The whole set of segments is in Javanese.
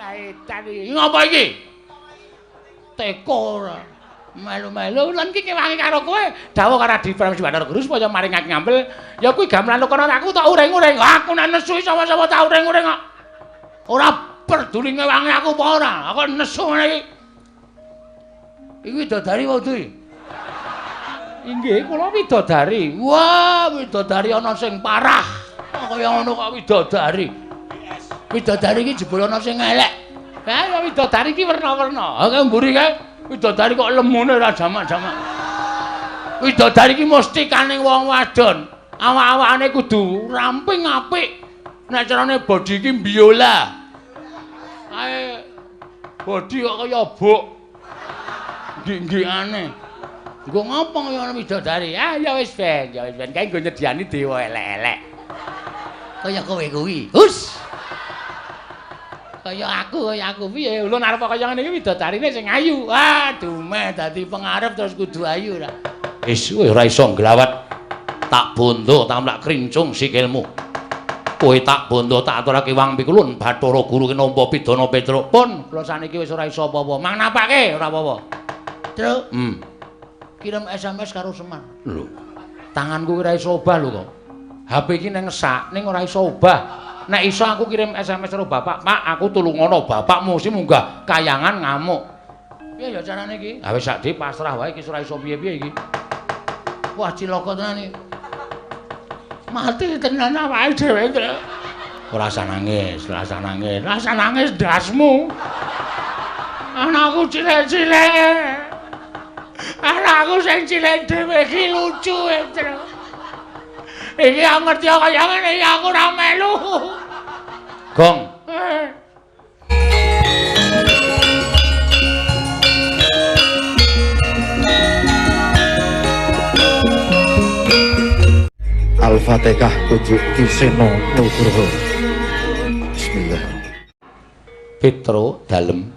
Lah edan iki. Ngopo iki? Teko ora. Melu-melu lan iki kewangi karo kowe. Dawuh karo Adi Pramesti Bathara Guru supaya maringake ngampil. Ya kuwi gamelan kono aku tak uring-uring. Aku nek nesu sapa-sapa tak uring-uring kok. Ora peduli ngewangi aku apa ora. Aku nesu ngene iki. Iki widodari wae kuwi. Inggih, kula widodari. Wah, widodari ana sing parah. Kaya ngono kok widodari. Widodari iki jebul ana sing elek. Ha, widodari iki werna-werna. Ha, kae mburi kae. Widodari kok lemune ora jamak-jamak. Widodari iki mesti kaning wong wadon. Awak-awakane kudu ramping apik. Nek carane body iki biola. Kae body kok kaya buk. Nggik-nggikane. Nggo ngopo kaya ngono widodari? Ah ya wis ben, ya wis ben kae nggo nyediani dewa elek-elek. Kaya kowe kuwi. Hus. Kaya aku piye? Ulun arep kaya ngene iki widodarine sing ayu. Ah, dumeh dadi pengarep terus kudu ayu ora. Wis kowe ora iso nglawat. Tak bondo tamlak krincung sikilmu. Kowe tak bondo tak aturake wang pikulun Bathara Guru ki nampa pidana Petruk. Pun kula saniki wis ora iso apa-apa. Mang napake ora apa-apa. Truk. Kirim SMS karo Semar. Lho. Tanganku ora iso obah lho kok. HP iki nang sak ning ora iso obah. Nek iso aku kirim SMS karo bapak, "Pak, aku tulungono bapakmu sing munggah kayangan ngamuk." Piye ya carane iki? Ha wis sak pasrah wae iki ora iso piye-piye iki. Wah, cilaka tenan iki. Mati tenan awake dhewe, Truk. Ora usah nangis, ora usah nangis. Ora usah nangis ndasmu. Anakku cilik-cilik. Anakku sing cilik dhewe iki lucu, Truk. Iki aku ngerti kaya ngene iki aku ora melu. Gong. Al-Fatihah kudu Ki Seno Nugroho. Bismillah. Petro dalem.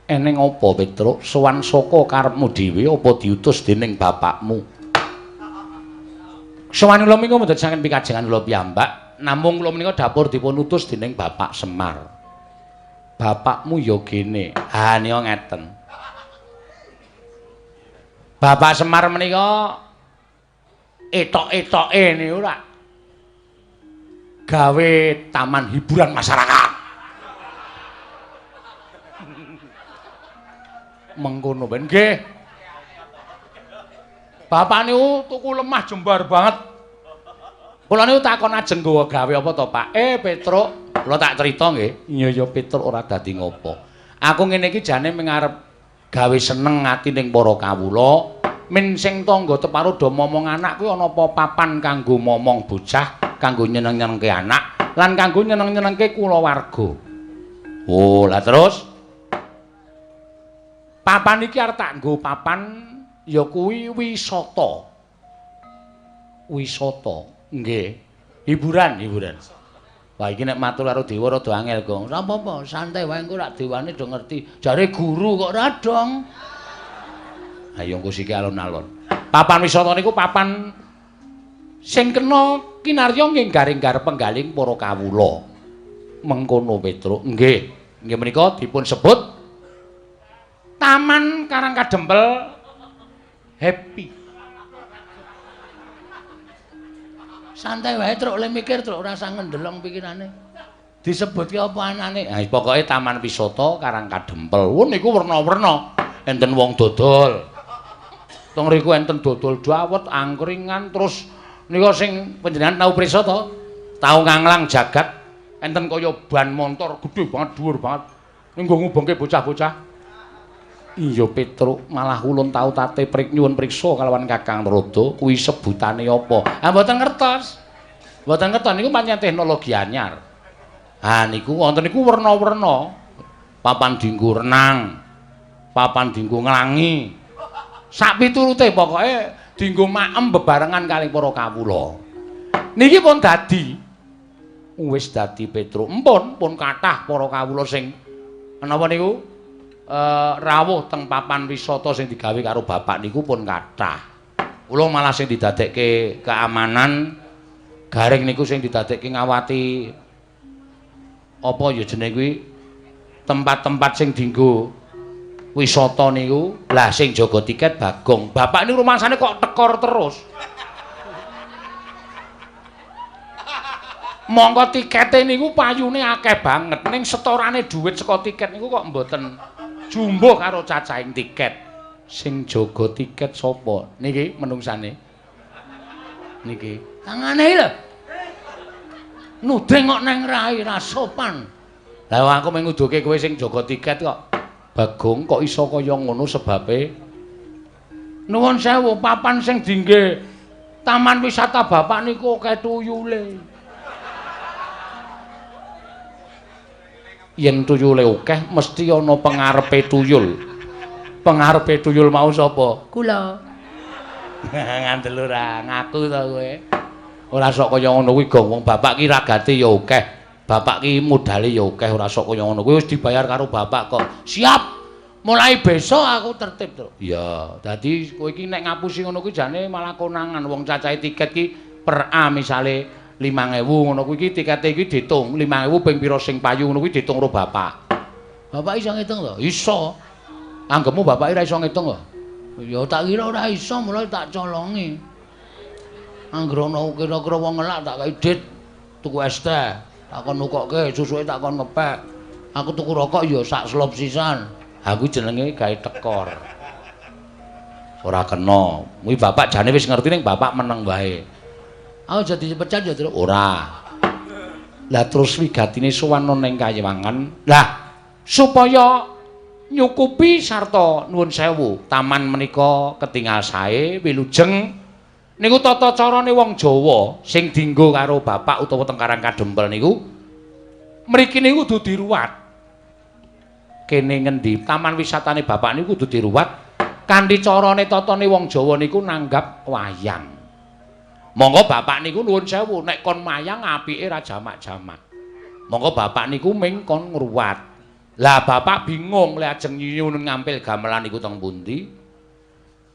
Eneng apa Petro? Sowan saka karepmu dhewe apa diutus dening bapakmu? Sowan kula menika mboten saking pikajengan kula piyambak, namung kula menika dapur dipun utus dening Bapak Semar. Bapakmu ya gene. Ha nika ngeten. Bapak Semar menika etok-etoke niku ora gawe taman hiburan masyarakat. Mengkono ben nggih. Bapak niku tuku lemah jembar banget. Kula niku takon ajeng nggawa gawe apa to, Pak? Petruk, kula tak crita nggih. Iya ya Petruk ora dadi ngopo. Aku ngene iki jane mengarep gawe seneng ati ning para kawula. Min sing tangga teparo do momong anak kuwi ana apa papan kanggo momong bocah, kanggo nyeneng-nyenengke anak, lan kanggo nyeneng-nyenengke kulawarga. Oh, lah terus papan iki arep tak nggo papan ya kuwi wisata. Wisata, nggih. Hiburan, hiburan. Wah, iki nek matur karo dewa rada angel, Gong. Ora apa-apa, santai wae engko rak dewane do ngerti. Jare guru kok ora dong. Ayo engko siki alon-alon. Papan wisata niku papan sing kena kinarya nggih garing-gar penggaling para kawula. Mengkono Petruk, nggih. Nggih menika dipun sebut Taman Karang Kadempel Happy. Santai wae Truk, le mikir Truk, ora usah ngendelong pikirane. Disebutke apa anane? Ha pokoke Taman Wisata Karang Kadempel. Wah niku werna-werna. Enten wong dodol. Teng riku enten dodol dawet, angkringan, terus nika sing panjenengan tau prisa to? Tau nganglang jagat, enten kaya ban montor gedhe banget, dhuwur banget. Nggo ngubengke bocah-bocah. Iya Petruk, malah ulun tau tate prik nyuwun priksa kalawan Kakang Narada, kuwi sebutane apa? Ah mboten ngertos. Mboten ngertos niku pancen teknologi anyar. Ha niku wonten niku werna-werna. Papan dienggo renang, papan dienggo nglangi. Sak piturute pokoke dienggo maem bebarengan kalih para kawula. Niki pun dadi. Wis dadi Petruk. Empun pun kathah para kawula sing menapa niku? Rawuh teng papan wisata sing digawe karo bapak niku pun kathah. Kula malah sing didadekke keamanan garing niku sing didadekke ngawati apa ya jenenge kuwi Tempat-tempat sing dienggo wisata niku, lah sing jaga tiket Bagong. Bapak niku rumangsane kok tekor terus. Mongko tikete niku payune akeh banget, ning setorane dhuwit saka tiket niku kok mboten jumbuh karo cacahing tiket. Sing jaga tiket sapa? Niki menungsane. Niki. Tangane lho. Nuding kok neng rai ra sopan. Lah aku mung nguduke kowe sing jaga tiket kok. Bagong kok iso kaya ngono sebabe? Nuwun sewu, papan sing dingge taman wisata bapak niku akeh tuyule. Yen tuyule akeh mesti ana pengarepe tuyul. Pengarepe tuyul mau sapa? Kula. Ngandel ora ngaku to kowe. Ora sok kaya ngono kuwi gong, wong bapak ki ragate ya akeh. Bapak ki modale ya akeh, ora sok kaya ngono kuwi wis dibayar karo bapak kok. Siap. Mulai besok aku tertib, Truk. Iya, dadi kowe iki nek ngapusi ngono kuwi jane malah konangan wong cacahe tiket ki per A misale 5.000 ngono kuwi iki tikete iki diitung 5.000 ping pira sing payu ngono kuwi diitung karo bapak. Bapak iso ngitung to? Iso. Anggepmu bapak ora iso ngitung kok? Ya tak kira ora iso, mulai tak colongi. Anggere ana kira-kira wong ngelak tak kei dit tuku es teh, tak kon nukokke, susuke tak kon ngepek. Aku tuku rokok ya sak slop sisan. Ha kuwi jenenge gawe tekor. Ora kena. Kuwi bapak jane wis ngerti ning bapak meneng wae. Aku jadi dipecat ya, Truk? Ora. Lah terus wigatine sowan ning Kayewangan. Lah supaya nyukupi sarta nuwun sewu, taman menika ketingal sae wilujeng niku tata carane wong Jawa sing dienggo karo bapak utawa teng Karang Kadempel niku mriki niku kudu diruwat. Kene ngendi taman wisatane bapak niku kudu diruwat kanthi carane tatane wong Jawa niku nanggap wayang. Monggo bapak niku nuwun sewu nek kon mayang apike ra jamak-jamak. Monggo bapak niku ming kon ngruwat. Lah bapak bingung lek ajeng nyuwun ngampil gamelan niku teng pundi.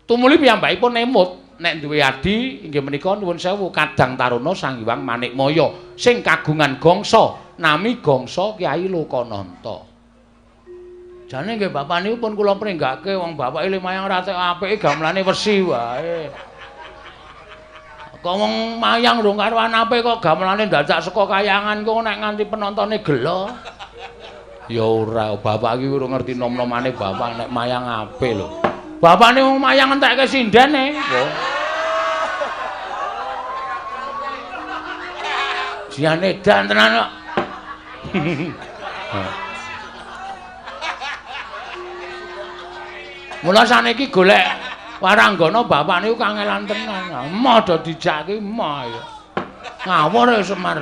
Tumuli piyambakipun emut nek duwe adi inggih menika nuwun sewu Kadang Taruna Sang Hyang Manikmaya sing kagungan gangsa nami gangsa Kyai Lokananta. Jane nggih bapak niku pun kula pringgake wong bapake mayang ra tek apike gamelane wesi wae. Kok wong mayang rung karuan apik kok gamelane dadak saka kayangan kok nek nganti penontone gelo. Ya ora, bapak iki urung ngerti nom-nomane bapak nek mayang apik lho. Bapakne wong mayang entekke sindene. Jiane edan tenan kok. Mula saniki golek waranggana bapak niku kangelan tenan. Emoh do dijak ki emoh ya. Ngawur ya Semar.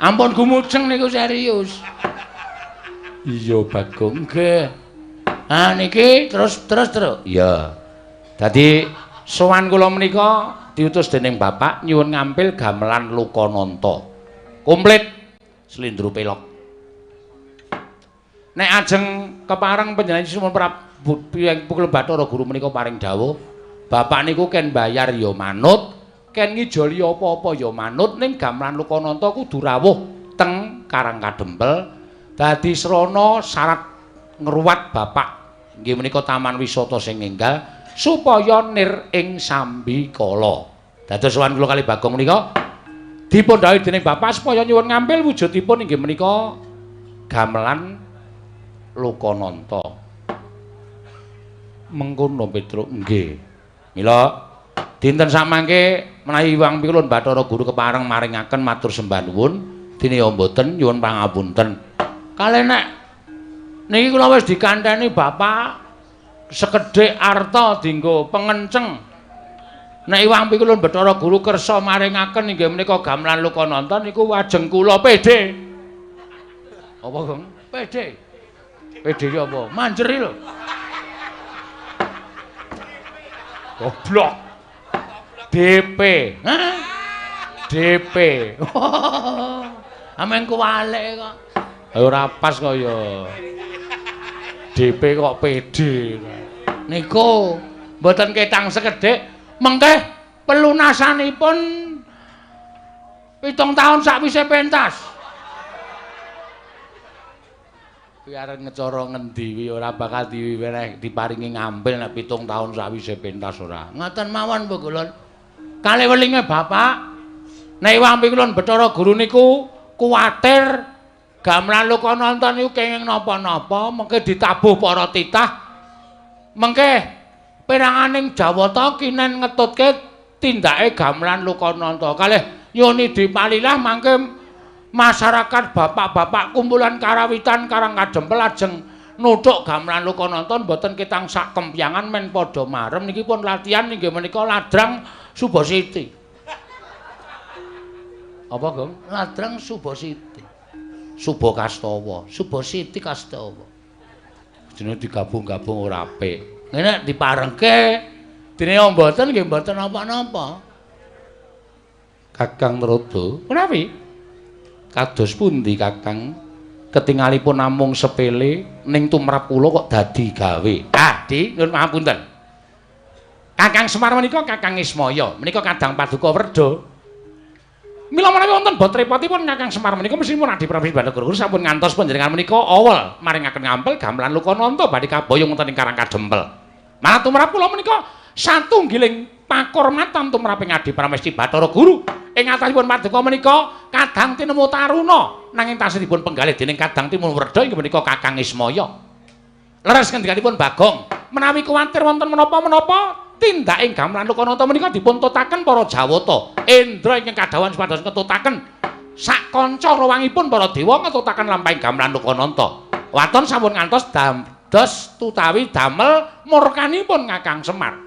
Ampun gumujeng niku serius. Iya Bagong nggih. Ah niki terus. Iya. Dadi sowan kula menika diutus dening bapak nyuwun ngampil gamelan Lokananta. Komplit slendro pelok. Nek ajeng kepareng panjenengan Sunan Prabu Pukul Bathara Guru menika paring dawuh, bapak niku ken bayar ya manut, ken ngijoli apa-apa ya manut, ning gamelan Lokananta kudu rawuh teng Karang Kadempel dadi srana syarat ngruwat bapak inggih menika taman wisata sing enggal supaya nir ing sambikala. Dados sowan kula kali Bagong menika dipun dawuhi dening bapak supaya nyuwun ngampil wujudipun inggih menika gamelan Lokananta. Mengkono Petruk nggih. Mila dinten samangke menawi Hyang Pikulun Bathara Guru kepareng maringaken matur sembah nuwun, dene ya mboten nyuwun pangapunten. Kalih nek niki kula wis dikanteni bapak sekedhik arta dienggo pengenceng. Nek Hyang Pikulun Bathara Guru kersa maringaken inggih menika gamelan Lokananta niku wajeng kula PD. Apa, Gong? PD. PD ki apa? Manjeri lho. Goblok. DP. Hah? DP. Ameng kuwalik kok. Ora pas kok ya. DP kok PD. Niku mboten ketang sekedhik, mengke pelunasanipun 7 tahun sakwise pentas. Kuwi arep ngecara ngendi kuwi ora bakal diweneh diparingi ngampil nek 7 taun sawise pentas ora. Ngoten mawon Bu Kulun. Kalih welinge Bapak. Nek iwang pikulun Bathara Guru niku kuwatir gamelan Lokananta niku kenging napa-napa mengke ditabuh para titah. Mengke peranganing Jawata kinen ngetutke tindake gamelan Lokananta. Kalih nyuni dipalilah mangke masyarakat bapak-bapak kumpulan karawitan Karang Kadempel lajeng nuthuk gamelan Lokananta mboten ketang sak kempyangan men padha marem niki pun latihan inggih menika ladrang Subasiti. Apa, Gong? Ladrang Subasiti. Subakastawa, Subasiti Kastawa. Jenenge digabung-gabung ora apik. Ngene diparengke dene mboten nggih mboten napa-napa. Kakang Narada, menawi kados pundi Kakang ketingalipun namung sepele ning tumrap kula kok dadi gawe. Ah, Di, nyuwun pangapunten. Kakang Semar menika Kakang Ismaya, menika kadang paduka werda. Mila menawi wonten bot repotipun Kakang Semar menika mesthipun Adi Prabu Bathara Guru sampun ngantos panjenengan menika awel maringaken ngampil gamelan Lokananta badhe kaboyong wonten ing Karang Kadempel. Malah tumrap kula menika satunggiling pakurmatan tumraping Adi Pramesti Bathara Guru. Ing atasipun paduka menika kadang tinemu taruna nanging tasih dipun penggalih dening kadang timun werda inggih menika Kakang Ismaya. Leres ngendikanipun Bagong, menawi kuwatir wonten menapa-menapa tindaking gamelan Lokananta menika dipun tutaken para Jawata. Indra ingkang kadhawuhan supados ngetutaken sak kanca rawangipun para dewa ngetutaken lampahing gamelan Lokananta. Waton sampun ngantos dados utawi damel murkanipun Kakang Semar.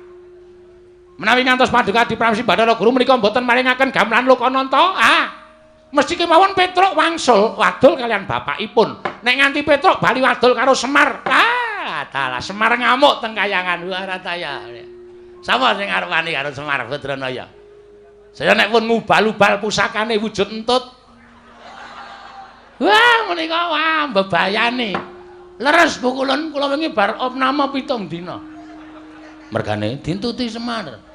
Menawi ngantos paduka Adi Pramesti Bathara Guru menika mboten maringaken gamelan Lokananta, ah, mesti kemawon Petruk wangsul wadul kalian bapakipun. Nek nganti Petruk bali wadul karo Semar, ah, dalah Semar ngamuk teng kayangan Warataya. Sapa sing arep wani karo Semar Badranaya? Saya nek pun ngubal-ubal pusakane wujud entut. Wah, menika wah bebayani. Leres Bu Kulun, kula wingi bar opname 7 dina. Mergane dintuti Semar.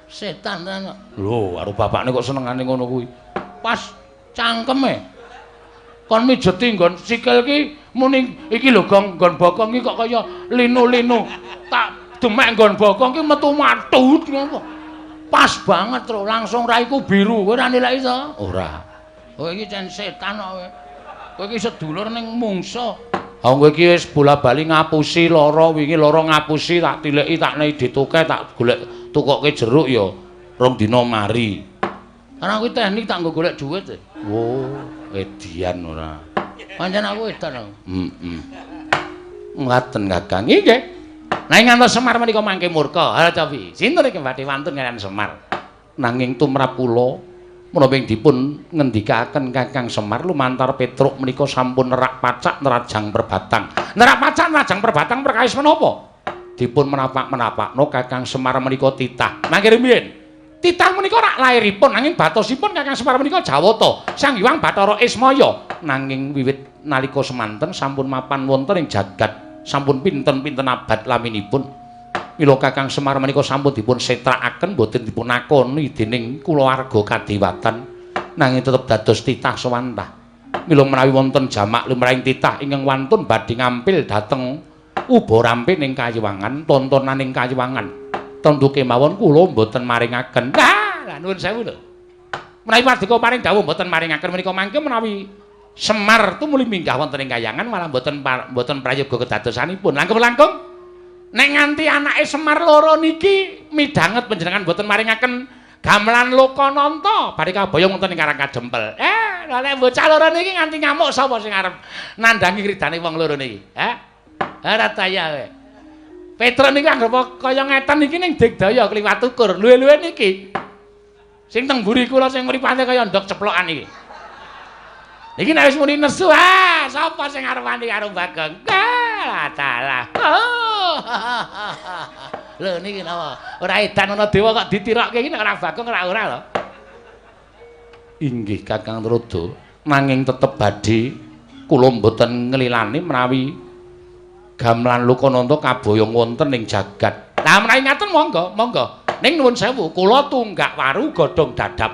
Setan tenan kok. Lho, karo bapakne kok senengane ngono kuwi. Pas cangkeme. Kon mijeti nggon sikil ki muni iki lho Gong, nggon bokong ki kok kaya linu-linu. Tak demek nggon bokong ki metu matut ngono. Pas banget tro, langsung raiku biru. Kowe ora nilai to? Ora. Kowe iki cen setan kok kowe. Kowe iki sedulur ning mungsa. Ha kowe iki wis bola-bali ngapusi lara, wingi lara ngapusi tak tileki tak nei dituke tak golek tukoke jeruk ya rong dina mari. Karena kuwi teknik tak nggo golek dhuwit. Oh, edian ora. Pancen aku edan aku. Heeh. Ngaten Kakang. Nggih. Nah ngantos Semar menika mangke murka. Ha cobi. Sinten iki badhe wantun kaliyan Semar? Nanging tumrap kula menapa ing dipun ngendikaken Kakang Semar lumantar Petruk menika sampun nerak pacak nerajang perbatang. Nerak pacak nerajang perbatang perkawis menapa? Dipun menapak-menapakno Kakang Semar menika titah. Mangke rumiyin. Titah menika rak lairipun nanging batosipun Kakang Semar menika Jawata, Sang Hyang Bathara Ismaya. Nanging wiwit nalika semanten sampun mapan wonten ing jagat, sampun pinten-pinten abad laminipun. Mila Kakang Semar menika sampun dipun setrakaken boten dipun akoni dening kulawarga kadewatan, nanging tetep dados titah sewantah. Mila menawi wonten jamak lumrahing titah ingkang wantun badhe ngampil dhateng uba rampe ning kayiwangan, tontonan ing kayiwangan. Tentu kemawon kula mboten maringaken. Ah, lah nuwun sewu lho. Menawi paduka paring dawuh mboten maringaken menika mangke menawi Semar tumuli minggah wonten ing kayangan malah mboten mboten prayoga kedadosanipun. Langkung-langkung nek nganti anake Semar loro niki midhanget panjenengan mboten maringaken gamelan Lokananta badhe kaboyong wonten ing Karang Kadempel. Eh, lha nek bocah loro niki nganti ngamuk sapa sing arep nandhangi kridane wong loro niki? Hah? Ora taya kowe. Petruk niki anggep kaya ngeten iki ning digdaya kliwat ukur. Luwe-luwe niki. Sing teng mburi kula sing mripate kaya ndok ceplokan iki. Iki nek wis muni nesu, ah, sapa sing arep wani karo Bagong? Ah, dalah. Oh. Lho niki napa? Ora edan ana dewa kok ditirokke iki nek ora Bagong ora ora lho. Inggih Kakang Narada, nanging tetep badhe kula mboten nglilani menawi gamelan Lokananta kaboyong wonten ing jagat. Lah menawi ngaten monggo, monggo. Ning nuwun sewu, kula tunggak waru godhong dadap.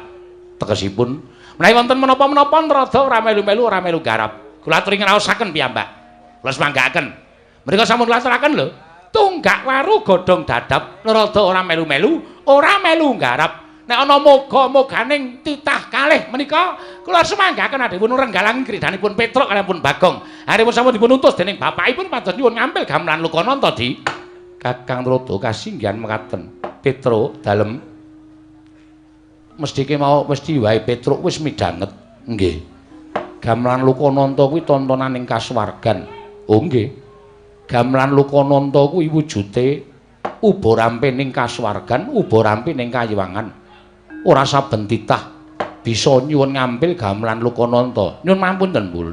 Tegesipun menawi wonten menapa-menapa Narada ora melu-melu ora melu garap. Kula aturi ngraosaken piyambak. Kula semanggaaken. Menika sampun kula aturaken lho. Tunggak waru godhong dadap, rada ora melu-melu, ora melu nggarap. Nek ana moga-moganing titah kalih menika kula semanggaken adhewun renggalang kridanipun Petruk kaliyan Bagong. Aripun sampun dipun utus dening bapakipun pados nyuwun ngampil gamelan Lokananta di Kakang Tuladha kasinggihan mekaten. Petruk dalem mesthike mau mesti wae Petruk wis midhanget. Nggih. Gamelan Lokananta kuwi tontonan ing kasuwargan. Oh nggih. Gamelan Lokananta kuwi wujude uba rampe ning kasuwargan, uba rampe ning kayiwangan. Ora saben titah bisa nyuwun ngampil gamelan Lokananta. Nyuwun mampunten, Bul.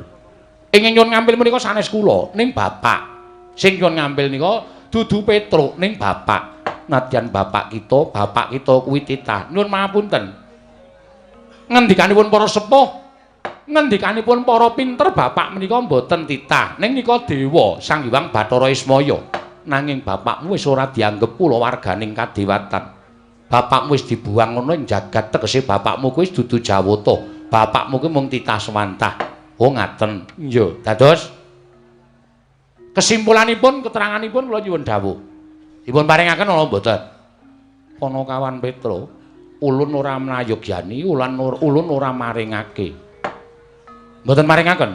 Ingkang nyuwun ngampil menika sanes kula, ning bapak. Sing nyuwun ngampil nika dudu Petruk, ning bapak. Nadyan bapak kita kuwi titah. Nyuwun mapunten. Ngendikanipun para sepuh, ngendikanipun para pinter bapak menika mboten titah. Ning nika dewa Sang Hyang Bathara Ismaya. Nanging bapakmu wis ora dianggep kulawarganing kadewatan. Bapakmu wis dibuang ngono ing jagat, tegese bapakmu kuwi dudu Jawata. Bapakmu kuwi mung titah swantah. Oh ngaten. Iya, dados kesimpulanipun, keteranganipun kula nyuwun dawuh. Dipun paringaken ana mboten? Panakawan Petruk, ulun ora mlayogyani, ulun ora maringake. Mboten maringaken?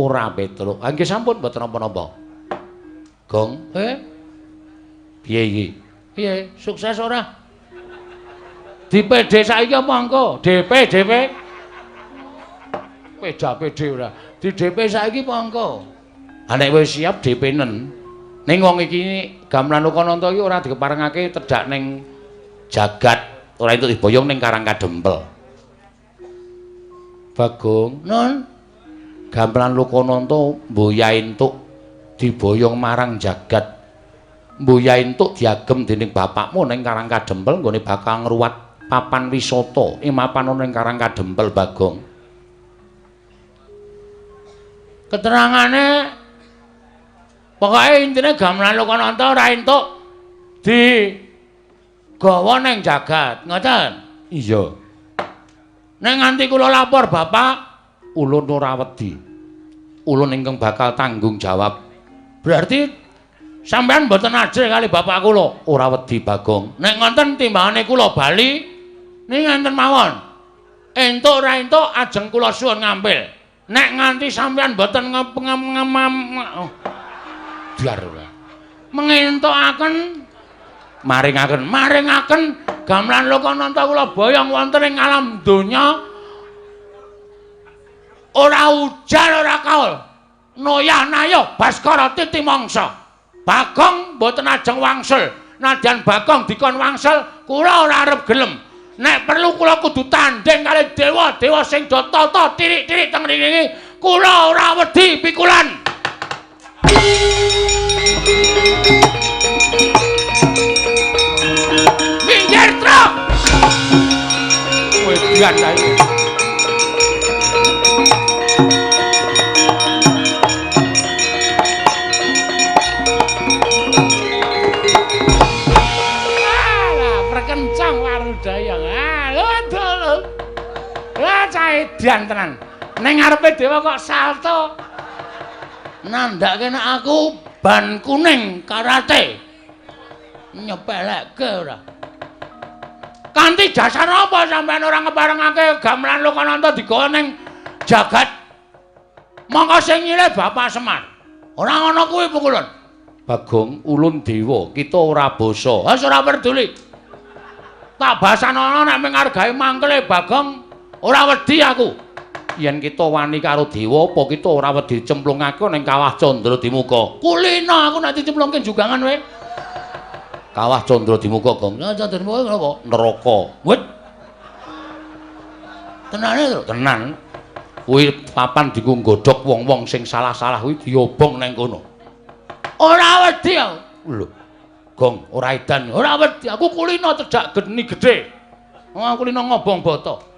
Ora Petruk. Ha nggih sampun mboten napa-napa. Gong, piye iki? Piye? Sukses ora? Di PD saiki apa engko? DP, DP. Peda PD ora. Di DP saiki apa engko? Ha nek wis siap DP-nen. Ning wong iki gamelan Lokananta iki ora dikeparengake tedhak ning jagat, ora entuk diboyong ning Karang Kadempel. Bagong, nun. Gamelan Lokananta mboya entuk diboyong marang jagat. Mboya entuk diagem dening bapakmu ning Karang Kadempel nggone bakal ngruwat papan wisata ing mapan ana ing Karang Kadempel Bagong. Keterangane pokoke intine gamelan Lokananta ora entuk digawa ning jagat, ngoten? Iya. Nek nganti kula lapor bapak, ulun ora wedi. Ulun ingkang bakal tanggung jawab. Berarti sampean mboten ajrih kali bapak kula? Ora wedi Bagong. Nek ngoten timbangane kula bali ning ngenten mawon. Entuk ora entuk ajeng kula suwun ngampil. Nek nganti sampean mboten biar ora. Mengentukaken maringaken, maringaken gamelan Lokananta kula boyong wonten ing alam donya ora ujar ora kaul. Noyah nayoh Baskara titi mangsa. Bagong mboten ajeng wangsul. Nadyan Bagong dikon wangsul, kula ora arep gelem. Nek perlu kula kudu tandhing kali dewa-dewa sing do tata tirik-tirik teng mriki, kula ora wedi pikulan. Minggir, Truk. Wedan ae. Edan tenan. Ning ngarepe dewa kok salto. Nandhake nek aku ban kuning karate. Nyepelekke ora. Kanthi dasar apa sampean ora ngeparengake gamelan Lokananta digawa ning jagat? Mongko sing nyilih Bapak Semar. Ora ngono kuwi pukulun. Bagong, ulun dewa, kita ora basa. Wis ora peduli. Tak basanono nek mung mangkele Bagong. Ora wedi aku. Yen kita wani karo dewa, apa kita ora wedi cemplungake ning Kawah Candra Dimuka? Kulina aku nek dicemplungke jugangan kowe. Kawah Candra Dimuka, Gong. Candra Dimuka napa? Neraka. Wit. Tenane to? Tenan. Kuwi papan dienggo nggodhog wong-wong sing salah-salah kuwi diobong nang kono. Ora wedi aku. Lho. Gong, ora edan. Ora wedi. Aku kulina cedhak geni gedhe. Aku kulina ngobong bata.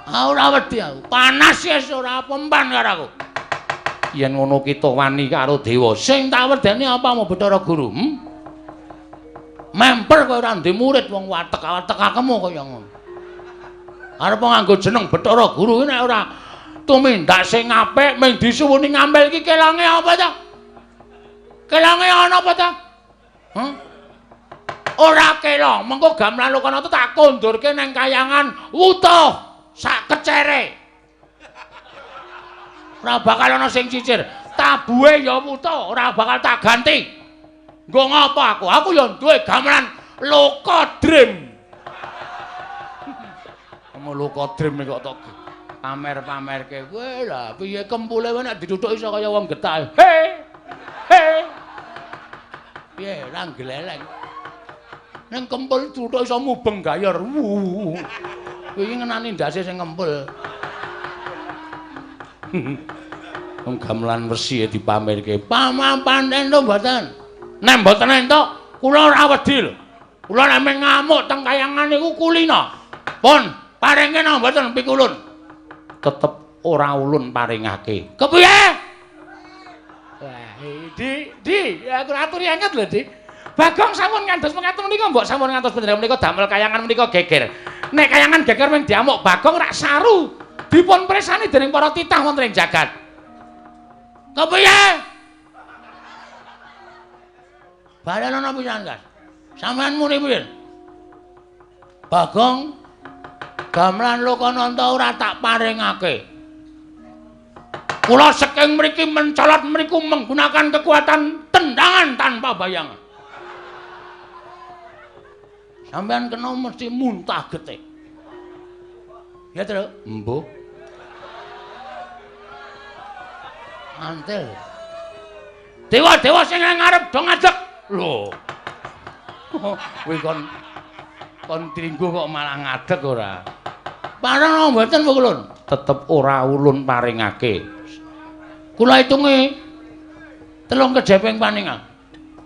Ora wedi aku. Panas wis ora pempan karo aku. Yen ngono kita wani karo dewa. Sing tak wedeni apa mau Bathara Guru? Memper kowe ora ndek murid wong watek-watekakemu kaya ngono. Arep nganggo jeneng Bathara Guru nek ora Tumindak sing apik ming disuwuni ngambil iki kelonge apa ta? Kelonge ana apa ta? Hah? Ora kelong, mengko gamelan Lokananta tak kondurke nang kayangan wutuh sak kecere. Ora bakal ana sing cicir. Tabuhe ya wutuh, ora bakal tak ganti. Nggo ngapa aku? Aku ya duwe gamelan Loka Dream. Kamu Loka Dream kok tok pamer-pamerke. Kowe lah piye kempule kowe nek dituthuk iso kaya wong getah. He. He. Piye ra gleleng. Ning kempul tuthuk iso mubeng gayor. Kuwi iki ngenani ndase sing kempul. Wong gamelan wesi dipamerke. Pamapan entuk mboten? Nek mboten entuk, kula ora wedi lho. Kula nek ngamuk teng kayangan niku kulina. Pun paringke napa mboten pikulun? Tetep ora ulun paringake. Kepiye? Wah, Di, aku aturi anget lho, Di. Bagong sampun ngantos mekaten menika mbok sampun ngantos panjenengan menika damel kayangan menika geger. Nek kayangan geger mung diamuk Bagong rak saru. Dipun presani dening para titah wonten ing jagat. Kepiye? Balen ana pisan, Kas. Sampeyan muni piye? Bagong gamelan Lokananta ora tak paringake. Kula saking mriki mencolot mriku menggunakan kekuatan tendangan tanpa bayangan. Sampeyan kena mesti muntah getih. Ya, Tru? Embuh. Antil. Dewa-dewa sing nang ngarep do ngadeg. Lho. Kuwi kon tringgo kok malah ngadeg ora? Pareng mboten ulun. Tetep ora ulun paringake. Kula hitungi telung kejeping paningan.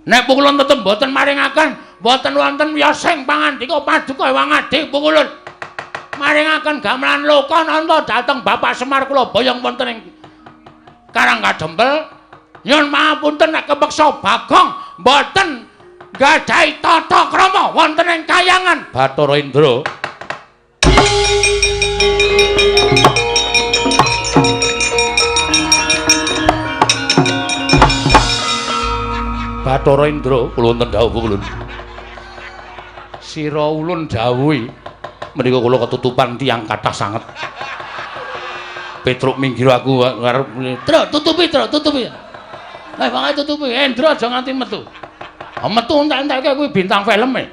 Nek pukulun tetep mboten maringaken, mboten wonten wiyosing pangandika paduka Ewang Adi pukulun. Maringaken gamelan Lokananta dhateng Bapak Semar kula boyong wonten ing Karang Kadempel. Nyuwun pangapunten nek kepeksa Bagong mboten gadhahi tata krama wonten ing kayangan Bathara Indra. Bathara Indra, kula wonten dawuh ulun. Sira ulun dawuhi menika kula ketutupan tiyang kathah sanget. Petruk minggir aku arep Truk tutupi, Truk tutupi. Eh pokoke tutupi, Indra aja nganti metu. Metu entek-enteke kuwi bintang filme.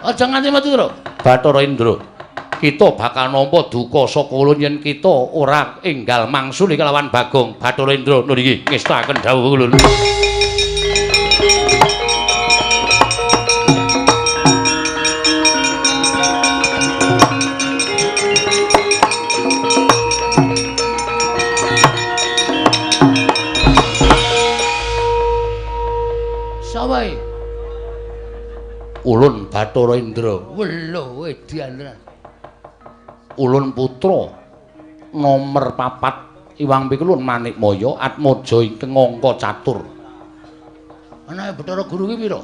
Aja nganti metu, Truk. Bathara Indra, kita bakal nampa duka saka ulun yen kita ora enggal mangsuli kelawan Bagong. Bathara Indra nun iki ngestakaken dawuh ulun. Ulun Bathara Indra. Welo edian tenan. Ulun putra nomer 4 Iwang Pikulun Manikmaya Atmaja ingkang angka catur. Anake Bathara Guru ki pira?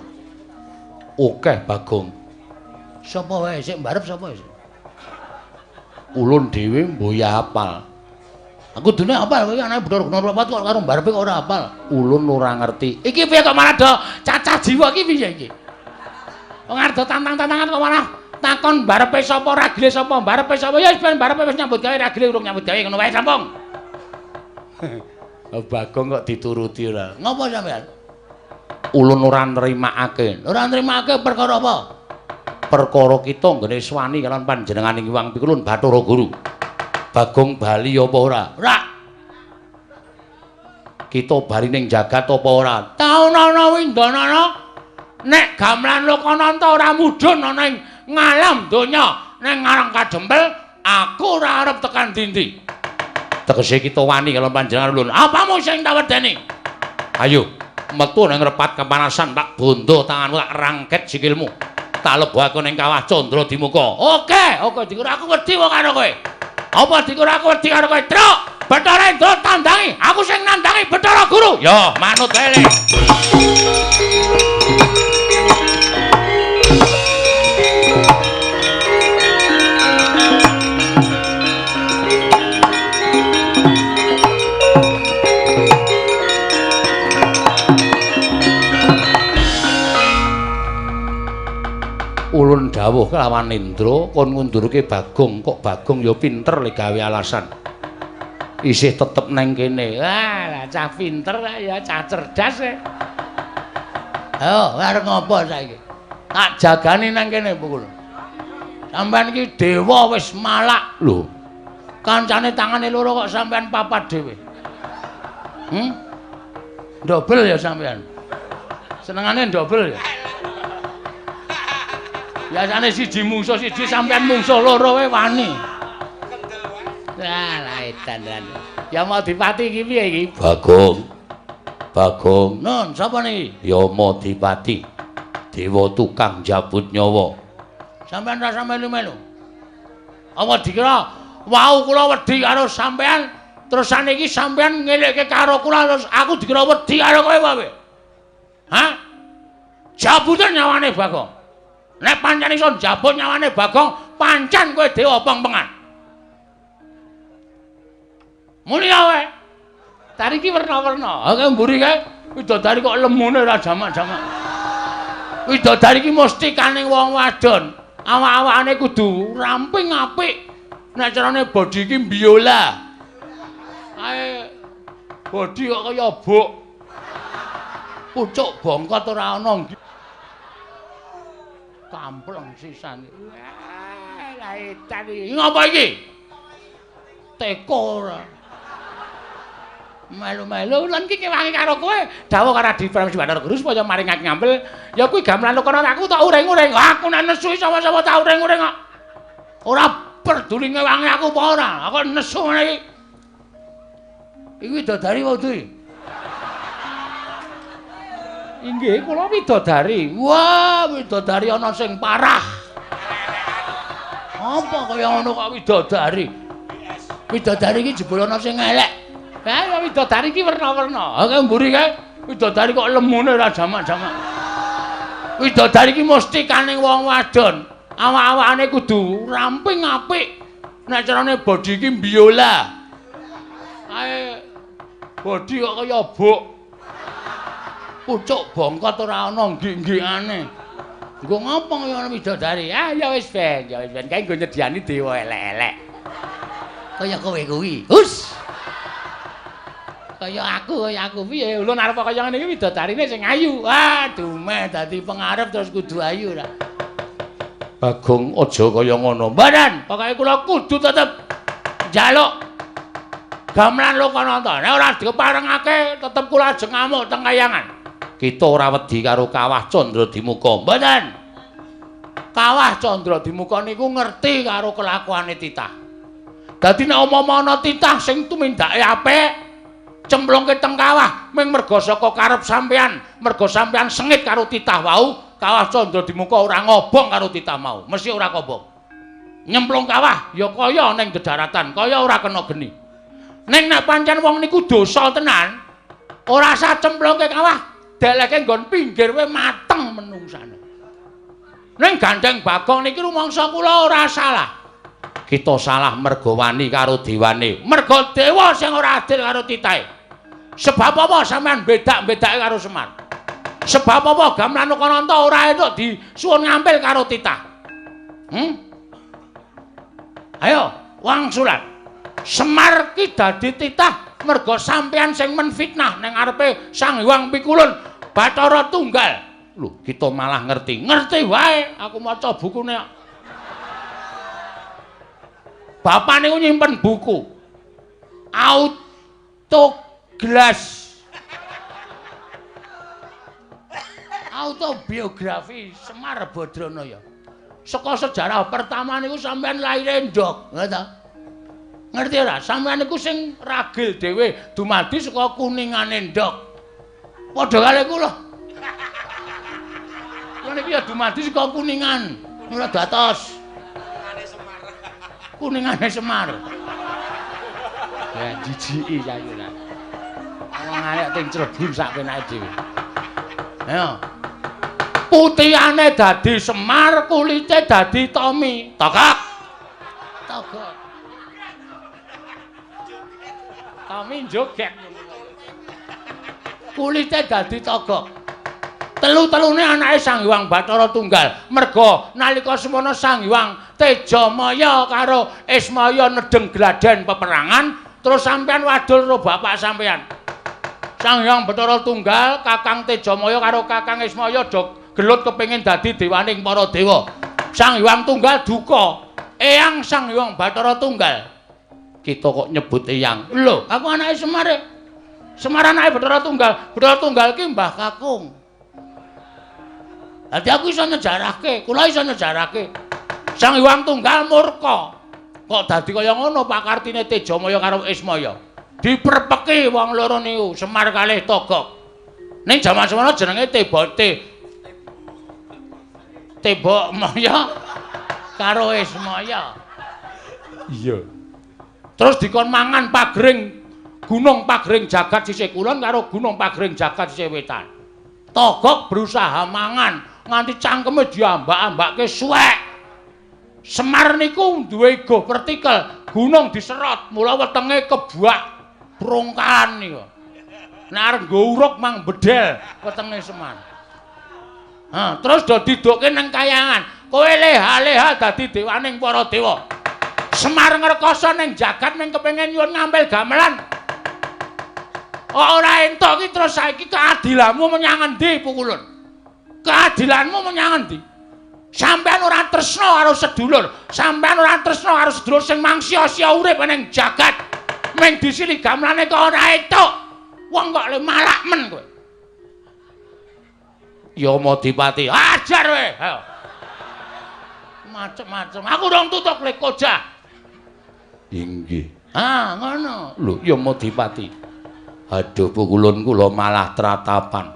Akeh Bagong. Sapa wae sik mbarep sapa wis? Ulun dhewe mboya apal. Aku dene apal kowe anake Bathara Guru nomor 4 kok karo mbarepe kok ora apal. Ulun ora ngerti. Iki piye kok malah do cacah jiwa iki piye iki? Wong arep tantang-tantangan kok malah takon barepe sapa ragile sapa barepe sapa ya wis ben barepe wis nyambut gawe ragile urung nyambut gawe ngono wae sampung. Bagong kok dituruti ora. Ngopo sampean? Ulun ora nrimakake. Ora nrimakake perkara apa? Perkara kita nggone swani kalawan panjenengane Hyang Pikulun Bathara Guru. Bagong bali apa ora? Ora. Kita bali ning jagat apa ora? Taunana windanana. Nek gamelan Lokananta ora mudhun ana ing ngalam donya ning Karang Kadempel, aku ora arep tekan dindi. Tegese kita wani karo panjenengan ulun. Apamu sing tak wedeni? Ayo, metu nang repat kepanasan tak bondo tanganmu tak rangket sikilmu. Tak lebokake ning kawah Candra Dimuka. Oke, oke dikira aku wedi wong karo kowe. Apa dikira aku wedi karo kowe? Truk, Bathara Indra tandangi, aku sing nandangi Bathara Guru. Yo, manut wae. Dawuh kelawan Indra kon ngundurke Bagong, kok Bagong ya pinter le gawe alasan. Isih tetep neng kene. Wah, cah pinter ya, cah cerdas e. Ayo, arep ngopo saiki? Tak jagani nang kene pukul. Sampeyan iki dewa wis malak lho. Kancane tangane loro kok sampeyan papat dhewe. Dobel ya sampeyan. Senengane dobel ya. Biasane siji mungsuh siji sampeyan mungsuh loro wae wani. Lah, lah edan lan. Ya mau dipati iki piye iki? Bagong. Bagong. Nun, sapa niki? Yamadipati. Dewa tukang jabut nyawa. Sampeyan rasa melu-melu. Apa dikira wau kula wedi karo sampeyan, terus saniki sampeyan ngelekke karo kula terus aku dikira wedi karo kowe wae. Hah? Jabuten nyawane Bagong. Nek pancen iso njabut nyawane Bagong, pancen kowe dewa pengpengan. Muni wae. Tari iki werna-werna. Ha mburi kae widodari kok lemune ora jamak-jamak. Widodari iki mesti kaning wong wadon. Awak-awakane kudu ramping apik. Nek carane body iki biola. Kae body kok kaya buk. Pucuk bongkot ora ana. Kampleng sisane. Wah, lah edan iki. Ngapa iki? Teko ora. Melu-melu lan iki kewangi karo kowe. Dawuh karo Adi Pramesti Bathara Guru supaya maringake ngampil. Ya kuwi gamelan kono aku tak uring-uring. Aku nek nesu sapa-sapa tak uring-uring kok. Ora peduli ngewangi aku apa ora. Aku nesu ngene iki. Iki widodari wae iki. Inggih kula widodari. Wah, widodari ana sing parah. Apa kaya ngono kok widodari? Widodari iki jebul ana sing elek. Ha widodari iki werna-werna. Ha mburi kae widodari kok lemune ora jamak-jamak. Widodari iki mesti kaning wong wadon. Awak-awakane kudu ramping apik. Nek carane body iki biola. Kae body kok kaya buk. Pucuk bongkot ora ana nggik-nggikane. Nggo ngopo kaya ana widodari? Ah ya wis ben, ya wis ben kae nggo nyediani dewa elek-elek. Kaya kowe kuwi. Hus. Kaya aku piye? Ulun arep kaya ngene iki widodarine sing ayu. Ah, dumeh dadi pengarep terus kudu ayu ra. Bagong aja kaya ngono. Mboten, pokoke kula kudu tetep njaluk gamelan Lokananta. Nek ora diparengake tetep kula ajeng ngamuk teng kayangan. Kita ora wedi karo Kawah Candradimuka. Mboten. Kawah Candradimuka niku ngerti karo kelakuane titah. Dadi nek umpama ana titah sing tumindake apik, cemplungke teng kawah ming merga saka karep sampean, merga sampean sengit karo titah wau, Kawah Candradimuka ora ngobong karo titah mau, mesti ora kobong. Nyemplung kawah ya kaya ning dedaratan, kaya ora kena geni. Ning nek pancen wong niku dosa tenan, ora sah cemplungke kawah, deleke nggon pinggir wae mateng menungsane. Ning gandeng Bagong niki rumangsa kula ora salah. Kita salah merga wani karo dewane. Merga dewa sing ora adil karo titahe. Sebab apa sampean bedak-bedake karo Semar? Sebab apa gamelan Lokananta ora entuk disuwun ngampil karo titah? Ayo, wangsulan. Semar ki dadi titah merga sampean sing menfitnah ning ngarepe Sang Hyang Pikulun Bathara Tunggal. Lho, kita malah ngerti. Ngerti wae, aku maca bukune. Bapak niku nyimpen buku Autoglass Autobiografi Semar Badranaya. Saka sejarah pertama niku sampean lahire ndok, ngerti ta? Ngerti ora? Sampean niku sing ragil dhewe dumadi saka kuningane ndok. Padha karo kula. Kula niki ya dumadi saka kuningan, ora datos. Kuningane Semar. Ya jijiki saiki ora. Wong arek ting crebun sak penake dhewe. Ayo. Putihane dadi Semar, kulite dadi Tommy. Togok. Togok. Tommy joget. Kulite dadi togok. Telu-telune anake Sang Hyang Bathara Tunggal. Merga nalika semono Sang Hyang Tejamaya karo Ismaya nedeng gladen peperangan, terus sampean wadul karo bapak sampean. Sang Hyang Bathara Tunggal, Kakang Tejamaya karo Kakang Ismaya do gelut kepengin dadi dewaning para dewa. Sang Hyang Tunggal duka. Eyang Sang Hyang Bathara Tunggal. Kita kok nyebut eyang. Lho, aku anake Semar. Semar anake Bathara Tunggal. Bathara Tunggal ki Mbah Kakung. Dadi aku iso nyejarahke, kula iso nyejarahke. Sang Hyang Tunggal murka. Kok dadi kaya ngono pakartine Tejamaya karo Ismaya. Diprepeki wong loro niku, Semar kalih Togok. Ning jaman semono jenenge Tebok Maya karo Ismaya. Iya. Terus dikon mangan pagring Gunung Pagring Jagat sisih kulon karo Gunung Pagring Jagat sisih wetan. Togok berusaha mangan nganti cangkeme diambak-ambake suwek. Semar niku duwe igo vertikal, gunung diserot, mula wetenge kebak brongkalan niku. Nek arep nggo uruk mang bedel wetenge Semar. Ha, terus do didokke nang kayangan. Kowe leha-leha dadi dewaning para dewa. Semar ngrekoso ning jagat ning kepengin nyuwun ngampil gamelan. Ora entuk iki terus saiki keadilanmu menyang endi Pukulun? Keadilanmu menyang endi? Sampeyan ora tresna karo sedulur, sampeyan ora tresna karo sedulur sing mangsia-sia urip ning jagat. Ming disili gamelane kok ora entuk. Wong kok le malak men kowe. Yamadipati, ajar kowe. Ayo. Macem-macem. Aku rong tutuk le kojah. Inggih. Ah, ngono. Lho, Yamadipati. Aduh, Pukulun kula malah tratapan.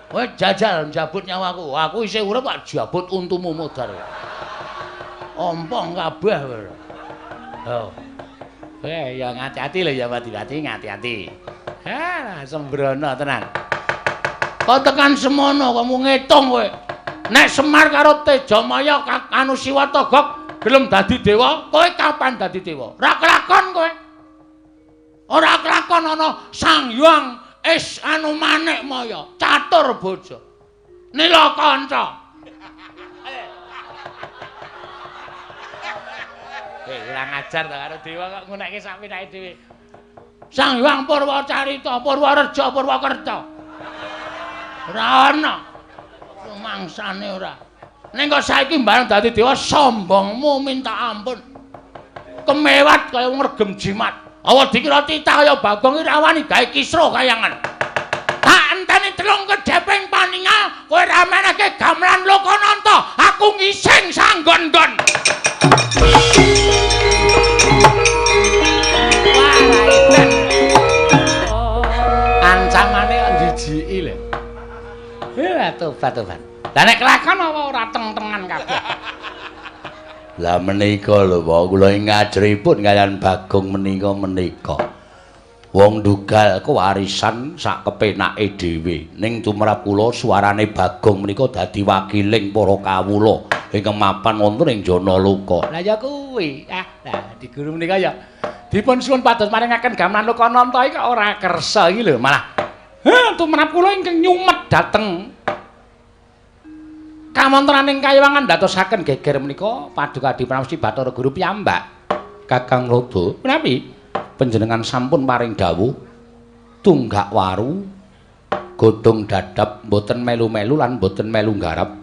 Kowe jajal njabut nyawaku. Aku isih urip kok jabut untumu modar. Ompong kabeh kowe. Oh. Ya ngati-ati lho Yamadipati, ngati-ati. Ha, sembrono tenan. Kok tekan semono kamu ngitung kowe. Nek Semar karo Tejamaya anu Siwa Togok gelem dadi dewa, kowe kapan dadi dewa? Ora kelakon kowe. Ora kelakon ana Sang Hyang Is anu Manik Maya, catur bojo. Nila kanca. Kurang ajar to karo dewa kok ngunekke sak pinake dhewe. Sang Hyang Purwacarita, Purwareja, Purwakerta. Ora ana. Mangsane ora. Ning kok saiki bareng dadi dewa sombongmu minta ampun. Kemewat kaya ngregem jimat. Awa dikira titah kaya Bagong iki ra wani gawe kisruh kayangan. Tak enteni telung kedheping paningal kowe ra menehke gamelan Lokananta, aku ngising sanggon-nggon. Wah, edan. Ancamane kok njijiki lho. Tobat-tobat. Lah nek kelakon apa ora teng-tengan kabeh. Lah menika lho Pak, kula ing ngajripun kaliyan Bagong menika. Wong ndugal kewarisan sak kepenake dhewe. Ning tumrap kula suarane Bagong menika dadi wakiling para kawula ingkang mapan wonten ing Janaloka. Lah ya kuwi. Ah, lah di guru menika ya dipun suwun pados maringaken gamelan Lokananta iki kok ora kersa iki lho malah. Heh, tumrap kula ingkang nyumet dhateng kawontenaning kayiwangan ndadosaken geger menika Paduka Adi Pramesti Bathara Guru piyambak. Kakang Lodho, menawi panjenengan sampun paring dawuh tunggak waru godhong dadap mboten melu-melu lan mboten melu nggarap.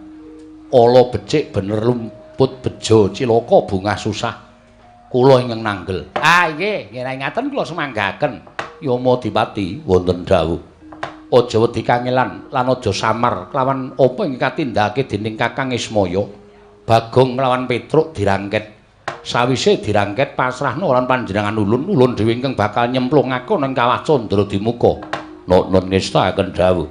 Ala becik bener lumput bejo cilaka bungah susah. Kula ingkang nanggel. Ah nggih, nggih ngaten kula sumanggaken. Yamadipati wonten dawuh. Aja wedi kangelan lan aja samar kelawan apa ing katindakake dening Kakang Ismaya. Bagong lawan Petruk dirangket. Sawise dirangket pasrahna lan panjenengan ulun, ulun dhewe ingkang bakal nyemplungake ning kawah Candra Dimuka. Nun ngestakaken dawuh.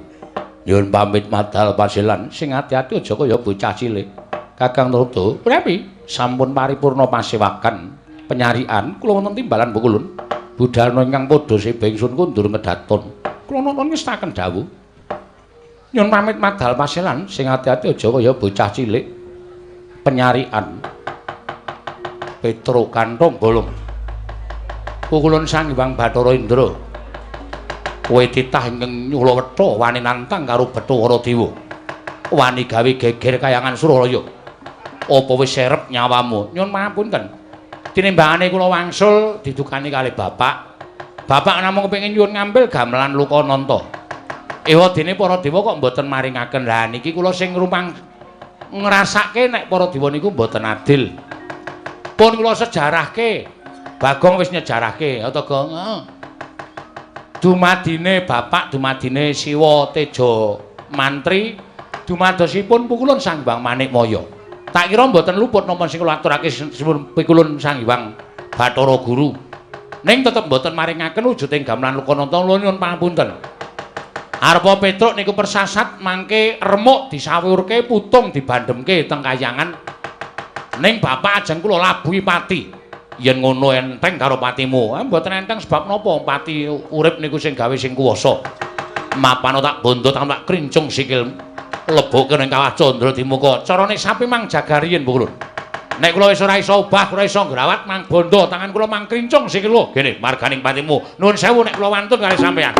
Nyuwun pamit madal pasilan sing ati-ati aja kaya bocah cilik. Kakang Lodho, prepi sampun paripurna pasewakan penyarian kula wonten timbalan Pukulun. Budalna ingkang padha seba ingsun kundur ngedaton. Kula nuwun ngestakaken dawuh. Nyuwun pamit madal pasilan sing ati-ati aja kaya bocah cilik. Penyarian. Petruk kantong bolong. Pukulun Sang Hyang Bathara Indra. Kowe titah ingkang nyulawetha wani nantang karo Bathara Dewa. Wani gawe geger kayangan Suralaya. Apa wis serep nyawamu? Nyun pangapunten. Tinimbangane kula wangsul didukani kalih bapak. Bapak namung kepengin nyuwun ngambil gamelan Lukananta. Ewa dene para dewa kok mboten maringaken. Lah niki kula sing rumang ngrasake nek para dewa niku mboten adil. Pun kula sejarahke. Bagong wis nyejarahke, ya to, Gong? Heeh. Dumadine bapak, dumadine Siwa Teja Mantri, dumadosipun pukulun Sang Hyang Manikmaya. Tak kira mboten luput napa sing kula aturake pikulun Sang Hyang Bathara Guru. Ning tetep mboten maringaken wujuding gamelan Lukananta, kula nyuwun pangapunten. Arepa Petruk niku persasat mangke remuk disawurke, putung dibandhemke teng kayangan. Ning bapak ajeng kula labuhi pati. Yen ngono enteng karo patimu. Mboten enteng sebab napa pati urip niku sing gawe sing kuwasa. Mapano tak bondo tak krincung sikil leboke ning kawah Candra Dimuka. Carane sapi mang jaga riyin pukulun. Nek kula wis ora iso obah, ora iso ngrawat mang bondo tangan kula mang krincung sikil lho. Gene marganing patimu. Nuwun sewu nek kula wantun kali sampean.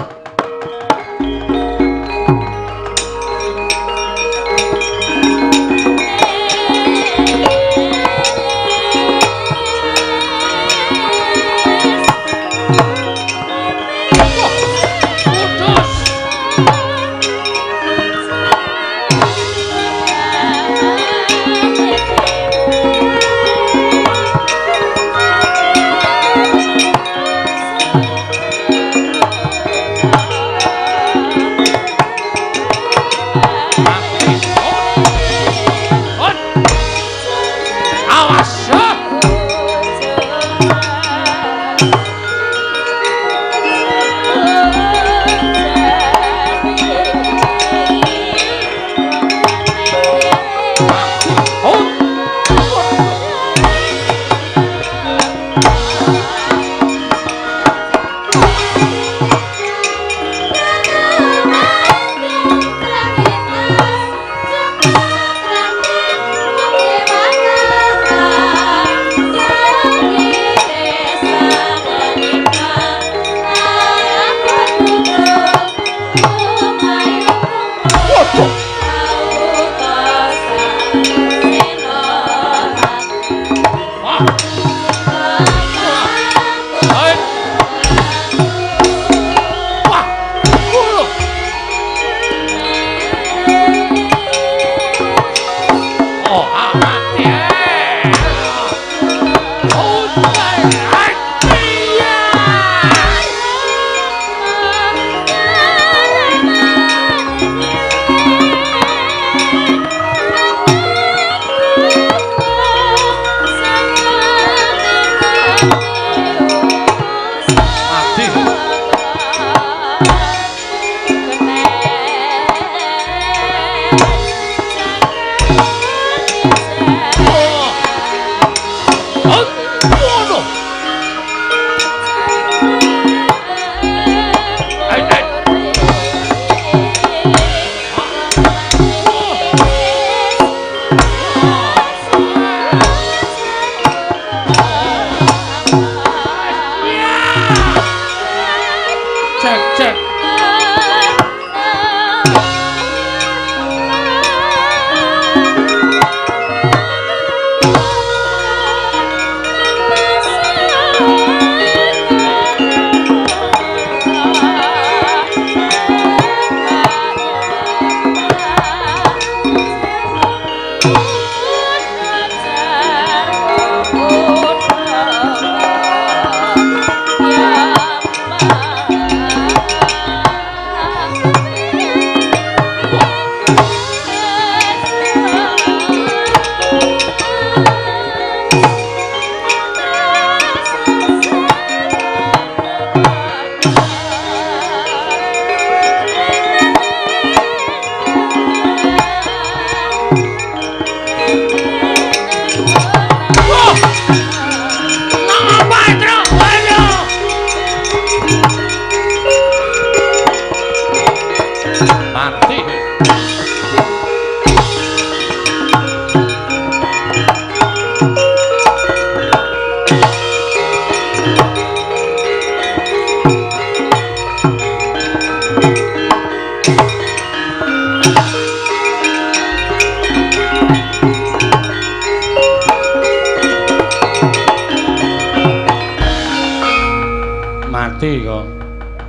Mati kok.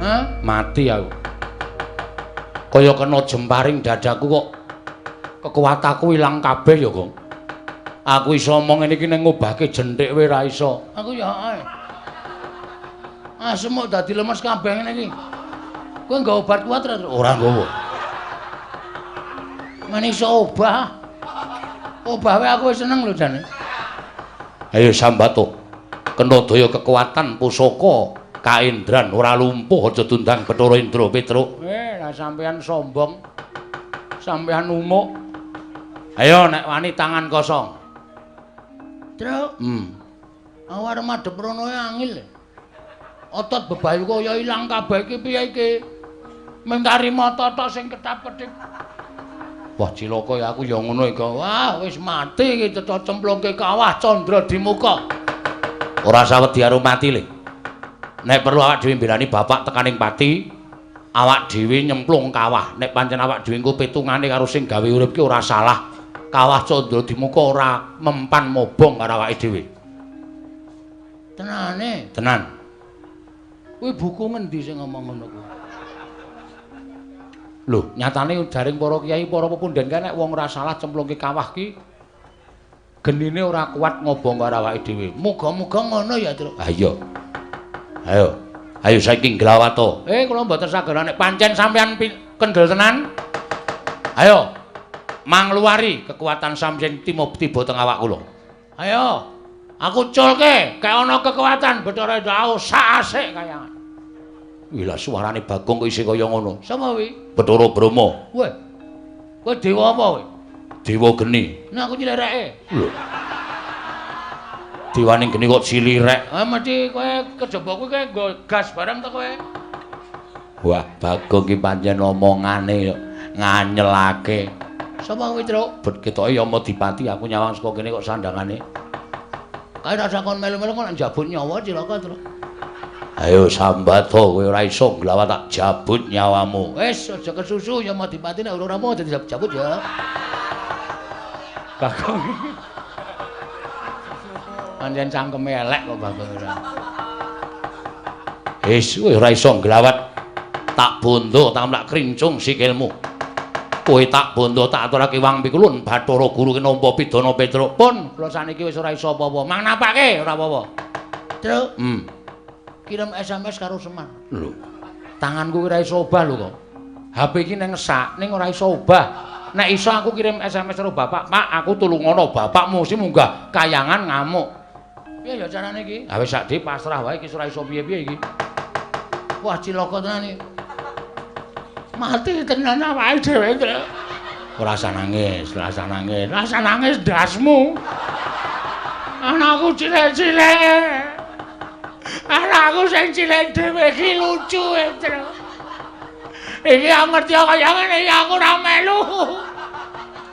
Hah? Mati aku. Kaya kena jemparing dadaku kok kekuatanku ilang kabeh ya, Gong. Aku iso omong ngene iki ning ngobahke jenthik wae ra iso. Aku ya ae. Asem kok dadi lemes kabeh ngene iki. Kowe nggawa obat kuat ora? Ora nggawa. Men iso obah. Obah wae aku wis seneng lho jane. Ayo sambato. Kena daya kekuatan pusaka kaendran ora lumpuh aja tundang Bathara Indra Petruk. Lah sampean sombong. Sampean umuk. Ayo nek wani tangan kosong. Truk. Aku arep madhep rono angil. Otot bebayu kaya ilang kabeh iki piye iki? Mentari mata tok sing ketap-ketip. Wah cilaka ya aku ya ngono iki. Wah wis mati iki cecok cemplungke kawah Candra Dimuka. Ora usah wedi karo mati le. Nek perlu awak dhewe mbelani bapak tekaning pati, awak dhewe nyemplung kawah. Nek pancen awak dhewe engko pitungane karo sing gawe urip ki ora salah. Kawah Candra Dimuka ora mempan mobong karo awake dhewe. Tenane? Tenan. Kuwi buku ngendi sing ngomong ngono kuwi? Lho, nyatane jaring para kiai, para pepunden kae nek wong ora salah cemplungke kawah ki genine ora kuat ngobong karo awake dhewe. Muga-muga ngono ya, Truk. Ha iya. Ayo. Ayo saiki nglawato. Kula mboten saged nek pancen sampean kendel tenan. Ayo. Mangluwari kekuatan sampeyan tiba teng awak kula. Ayo. Aku culke, kaya ana kekuatan Bathara Indra sak asik kayangan. Wih lah suarane Bagong kok isih kaya ngono. Sapa kuwi? Bathara Brahma. Weh. Kowe dewa apa kowe? Dewa geni. Nah aku nyilireke. Lho. Dewane geni kok cilirek. Ah mesti kowe kejaba kuwi kowe nggo gas barang to kowe. Wah, Bagong ki pancen omongane nganyelake. Sapa kuwi, Truk? Bet ketoke Yamadipati aku nyawang saka kene kok sandangane. Kae rasa kon melu-melu kok njabut nyawa cilaka, Truk. Ayo sambato kowe ora iso nglawat tak jabut nyawamu. Wis aja kesusu Yamadipati nek ora mau dadi jabut ya. Bagong. Pancen cangkeme elek kok Bagong ora. Wis kowe ora iso nglawat tak bondo tak krincung sikilmu. Kowe tak bondo tak aturake wang pikulun Bathara Guru ki nampa pidana Petruk. Pun kula saniki wis ora iso apa-apa. Mang napake ora apa-apa. Truk. Kirim SMS karo Semar. Lho. Tanganku ora iso obah lho kok. HP iki nang sak ning ora iso obah. Nek iso aku kirim SMS karo bapak, "Pak, aku tulungono bapakmu sing munggah kayangan ngamuk." Piye ya carane iki? Ha wis sak dhewe pasrah wae iki ora iso piye-piye iki. Wah cilaka tenan iki. Mati tenan awake dhewe, Truk. Ora usah nangis, ora usah nangis. Ora usah nangis ndasmu. Anakku cilik-cilik. Anakku sing cilik dhewe iki lucu, Truk. Iki aku ngerti kaya ngene iki aku ora melu.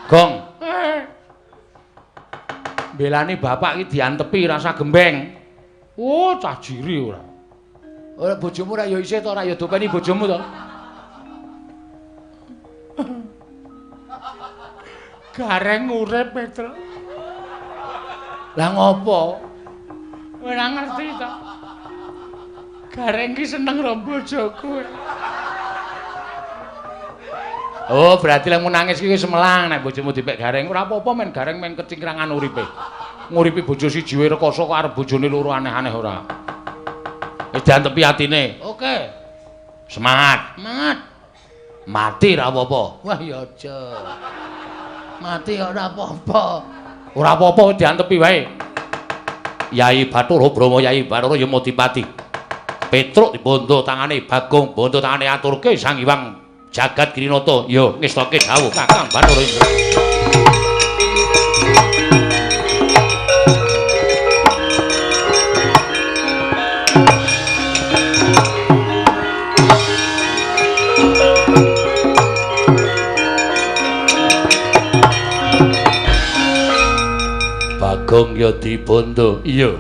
Gong. Belani bapak iki diantepi rasa gembeng. Oh, cah jiri ora. Ora bojomu ora ya isih to ora ya dopeni bojomu to. Gareng urip, Petruk. Lah ngopo? Ora ngerti to. Gareng ki seneng karo bojoku. Oh, berarti lek nangis ki wis melang nek bojomu dipek gareng. Ora apa-apa men gareng men kecingkrangan uripe. Nguripi bojo siji wae rekoso kok arep bojone loro aneh-aneh ora. Wis diantepi atine. Oke. Semangat. Semangat. Mati ora apa-apa. Wah ya aja. Mati ora apa-apa. Ora apa-apa diantepi wae. Yai Bathara Brahma, Yai Bathara Yamadipati. Petruk dibondo tangane Bagong, bondo tangane aturke Sang Hyang Jagat Girinata. Yo ngestoke dawuh Kakang Bathara Indra. Bagong ya dibondo. Iya.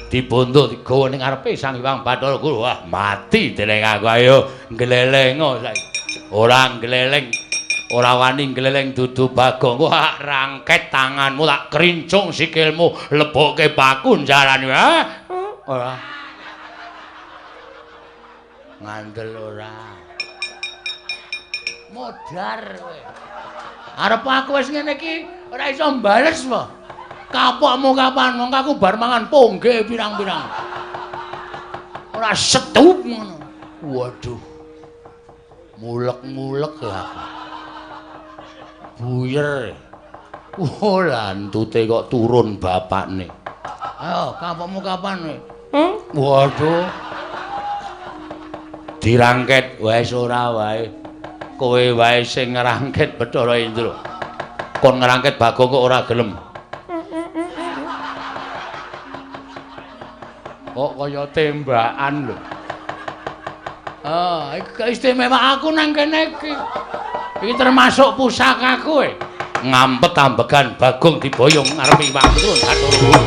Dibondo digawa ning ngarepe Sang Hyang Bathara Guru. Wah, mati dening aku. Ayo nglelengo saiki. Ora ngleleng, ora wani ngleleng dudu Bagong. Wah, rangket tanganmu tak krincung sikilmu, lebokke paku njarane. Ora. Ngandel ora. Modar kowe. Arep aku wis ngene iki ora iso mbales po. Kapokmu kapan? Mongko aku bar mangan pongge pirang-pirang. Ora setup ngono. Waduh. Mulek-mulek ya aku. Buyer. Oh, lantute kok turun bapakne. Ayo, kapokmu kapan kowe? Waduh. Dirangket wis ora wae. Kowe wae sing ngrangket Bathara Indra. Kon ngrangket Bagong kok ora gelem. Kok kaya tembakan lho. Ah, iki istimewa aku nang kene iki. Iki termasuk pusakaku e. Ngampet ambegan Bagong diboyong ngarepe iwak turun Bathara.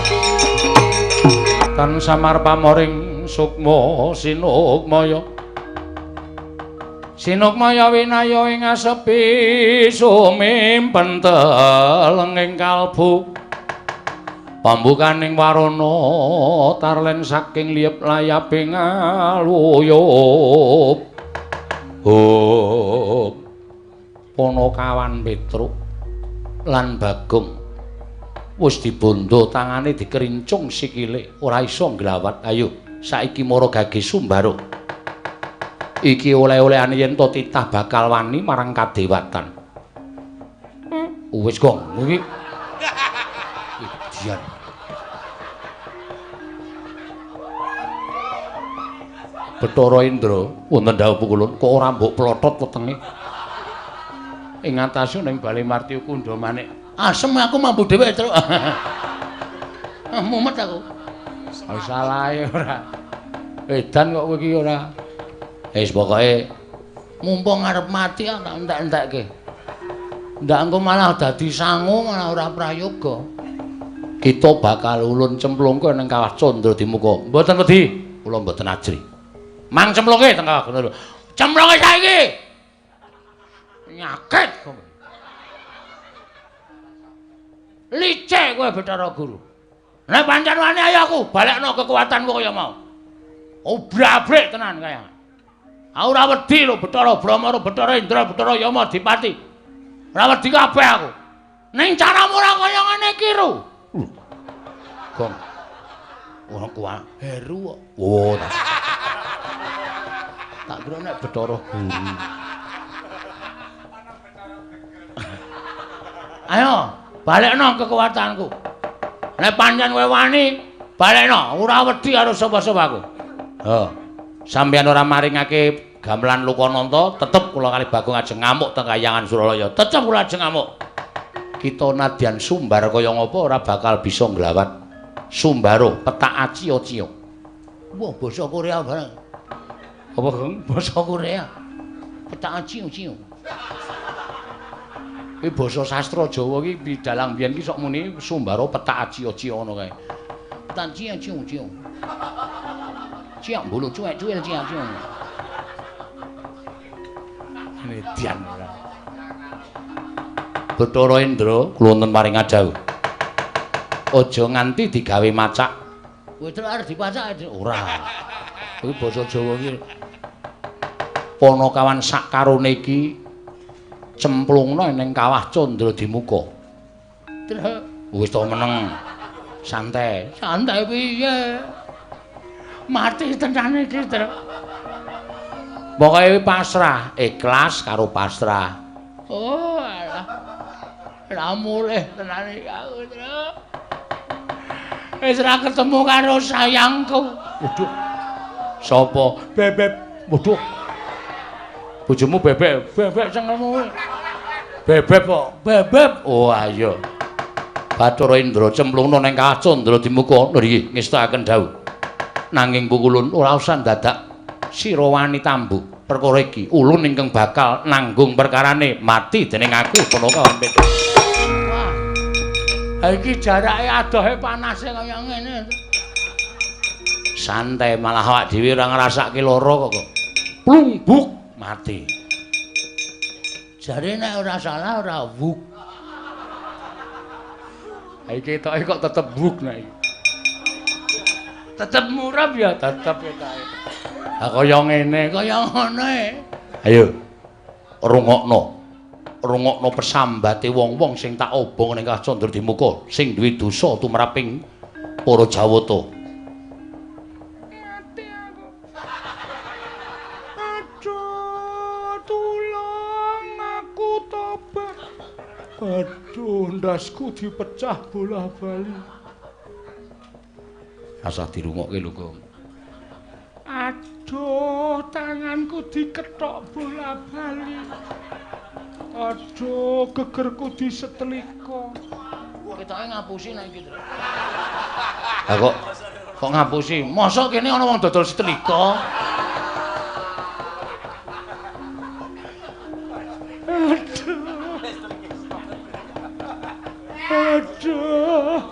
Tan samar pamoring sukma sinukmaya. Sinukmaya winaya ing asepi sumimpen telenging kalbu. Pambukaning warana tarlen saking liyep layaping aluyup. Hop. Panakawan Petruk lan Bagong wis dibondo tangane dikerincung sikile ora iso nglawat. Ayo saiki mara gage Sumbaro. Iki oleh-olehane yen to titah bakal wani marang kadewatan. Wis gong iki. Idian. Bathara Indra wonten dawuh pukulun kok ora mbok plotot wetenge. Ing atase ning Bale Martya Kundha Manik. Asem aku mambu dhewe, Truk. Mumet aku. Salahe ora. Edan kok kowe iki ora. Wis pokoke mumpung arep mati tak entek-entekke. Ndak engko malah dadi sangu malah ora prayoga. Kita bakal ulun cemplungke ning kawah Candra Dimuka. Mboten wedi, kula mboten ajri. Mang cemplungke teng kawah Candra. Cemplungke saiki. Nyakit kowe. Licik kowe Bathara Guru. Nek pancen wani ayo aku balekno kekuatanku kaya mau. Obrak-abrik tenan kaya. Aku ora wedi lho Bathara Brahma, Bathara Indra, Bathara Yama Dipati. Ora wedi kabeh aku. Ning caramu ora kaya ngene iki lho. Gong. Ora kuat heru kok. Oh. Tak kira nek Bathara Guru. Ayo, balekno kekuatanku. Nek pancen kowe wani, balekno, ora wedi karo sapa-sapa aku. Ha. Sampeyan ora maringake gamelan Lokananta, tetep kula kali Bagong ajeng ngamuk teng Kayangan Suralaya. Tetep kula ajeng ngamuk. Kita nadyan sumbar kaya ngapa ora bakal bisa nglawat. Sumbaro petak acio-cio. Wah, basa Korea bareng. Apa, Gong? Basa Korea. Petak acio-cio. Iki basa sastra Jawa iki dalang biyen iki sok muni Sumbaro petak acio-cio ngono kae. Petak acio-cio. Ciak mbulu cuek-cuil ciak-ciak. Median ora. Bathara Indra kula wonten paring dawuh. Aja nganti digawe macak. Kowe terus arep dipacak ora. Kuwi basa Jawa iki. Panakawan sakarone iki cemplungna ning kawah Candra Dimuka. Terus wis to meneng. Santai. Santai piye? Mati tenan iki, Truk. Pokoke pasrah, ikhlas karo pasrah. Oh, alah. Ora mulih tenan iki aku, Truk. Wis ora ketemu karo sayangku. Waduh. Sapa? Bebek. Waduh. Bojomu bebek, bebek cengkelmu. Bebek kok, bebek. Oh, ayo. Bathara Indra cemplungna ning kawah Candra Dimuka. Lho iki ngestakaken dawuh. Nanging pukulun ora usah dadak sira wani tambuk perkara iki. Ulun ingkang bakal nanggung perkarane mati dening aku Panakawan Petruk. Wah. Ha iki jarake adohe panase kaya ngene. Santai malah awak dhewe ora ngrasake lara kok. Plung buk mati. Jare nek ora salah ora wuk. Ha iki ketoke kok tetep wuk nek iki. Tetep murab ya, tetep ketoke. Ha kaya ngene, kaya ngono e. Ayo rungokno. Rungokno pesambate wong-wong sing tak obong ning Candra Dimuka sing duwe dosa tumraping para Jawata. Mati aku. Aduh, tulung aku tobat. Aduh, ndasku dipecah bola-bali. Rasah dirungokke lho, Gong. Aduh, tanganku dikethok bola-bali. Aduh, gegerku disetelika. Ketoke ngapusi nek iki, Tru. Lah kok ngapusi? Mosok kene ana wong dodol setelika? Aduh. Aduh.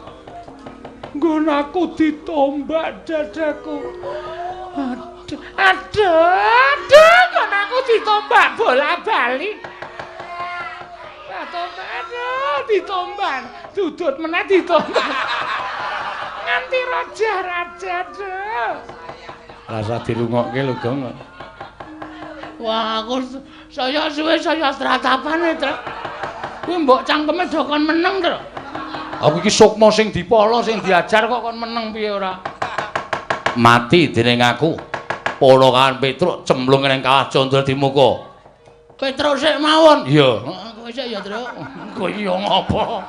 Nggon aku ditombak dadaku. Aduh, aduh, aduh, nggon aku ditombak bola-bali. Aduh, ditombak, dudut meneh ditombak. Nganti raja-raja, aduh. Rasa dirungokke lho, Gong. Wah, aku saya suwe saya tratapane, Truk. Kuwi mbok cangkeme do kon meneng, Truk. Aku iki sukma sing dipala, sing diajar kok kon meneng piye ora? Mati dening aku. Pala kawan Petruk cemplung ning kawah Candra Dimuka. Petruk sik mawon. Iya. Kowe sik ya, Truk. Kowe iya ngopo?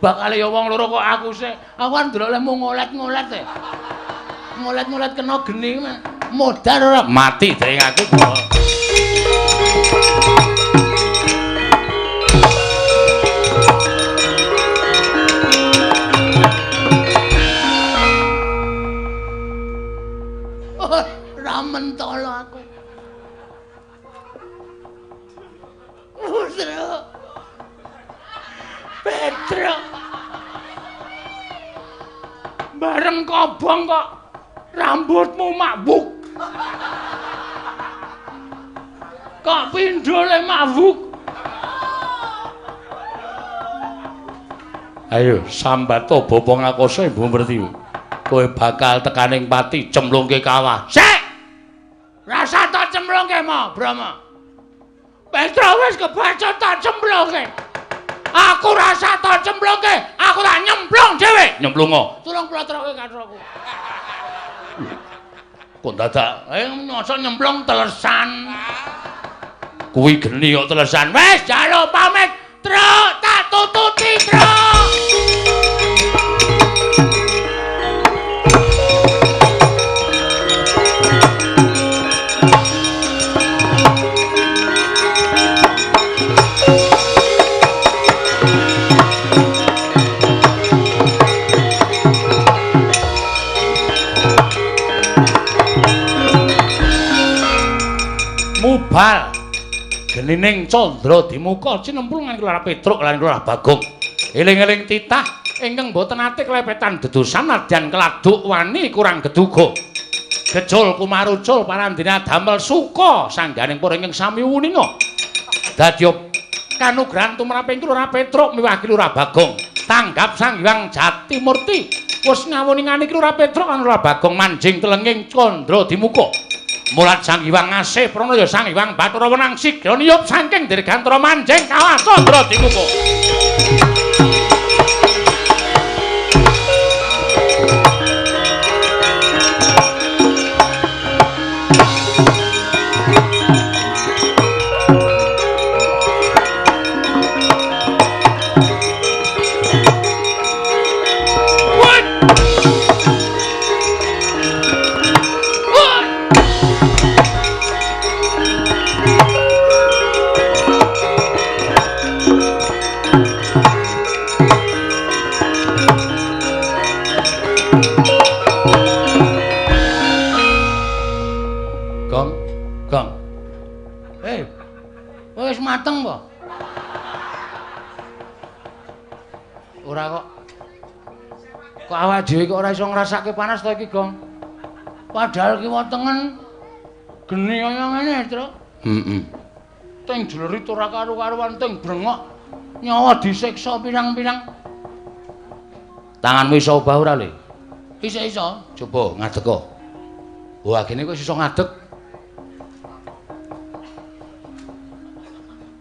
Bakale ya wong loro kok aku sik. Aku kan ndelok lehmu ngolet-ngolet e. Ngolet-ngolet kena geni modar ora? Mati dening aku. Ora mentolo aku. Petruk. Petruk. Bareng kobong kok rambutmu makbuk. Kok pindhole makbuk. Ayo sambato bapa ngakoso Ibu Pertiwi. Kowe bakal tekaning pati cemplungke kawah. Sik. Rasa tak cemplungke mo, Brahma. Petruk wis kebaca tak cemplungke. Aku rasa tak cemplungke, aku tak nyemplung dhewe. Nyemplungo. Tulung plotroke katroku. Kok dadak nyosok nyemplung telesan. Kuwi geni kok telesan. Wis jaluk pamit, Truk, tak tututi, Truk. Mubal genining Candra Dimuka cinemplungan Lurah Petruk lan Lurah Bagong. Eling-eling titah ingkang boten ate klepetan dedosan nadyan keladuk wani kurang geduga. Gejul kumarucul parandene damel suka sangganing para ingkang sami wuninga. Dadya kanugrahan tumraping Lurah Petruk miwah Lurah Bagong. Tanggap Sang Hyang Jatimurti wis ngawuningani Lurah Petruk lan Lurah Bagong manjing telenging Candra Dimuka. Mulat Sang Hyang Ngasih Pranaya Sang Hyang Bathara Wenang sigra niyup saking dirgantara manjing kawah Candra Dimuka. Mateng po? Ora kok. Kok awak dhewe kok ora iso ngrasake panas to iki, Gong? Padahal kiwa tengen geni kaya ngene, Truk. Heeh. Teng jlerit ora karu-karuan, teng brengok nyawa disiksa pirang-pirang. Tanganmu iso obah ora, Le? Iso-iso. Coba ngadeka. Wah, gene kok iso ngadeg.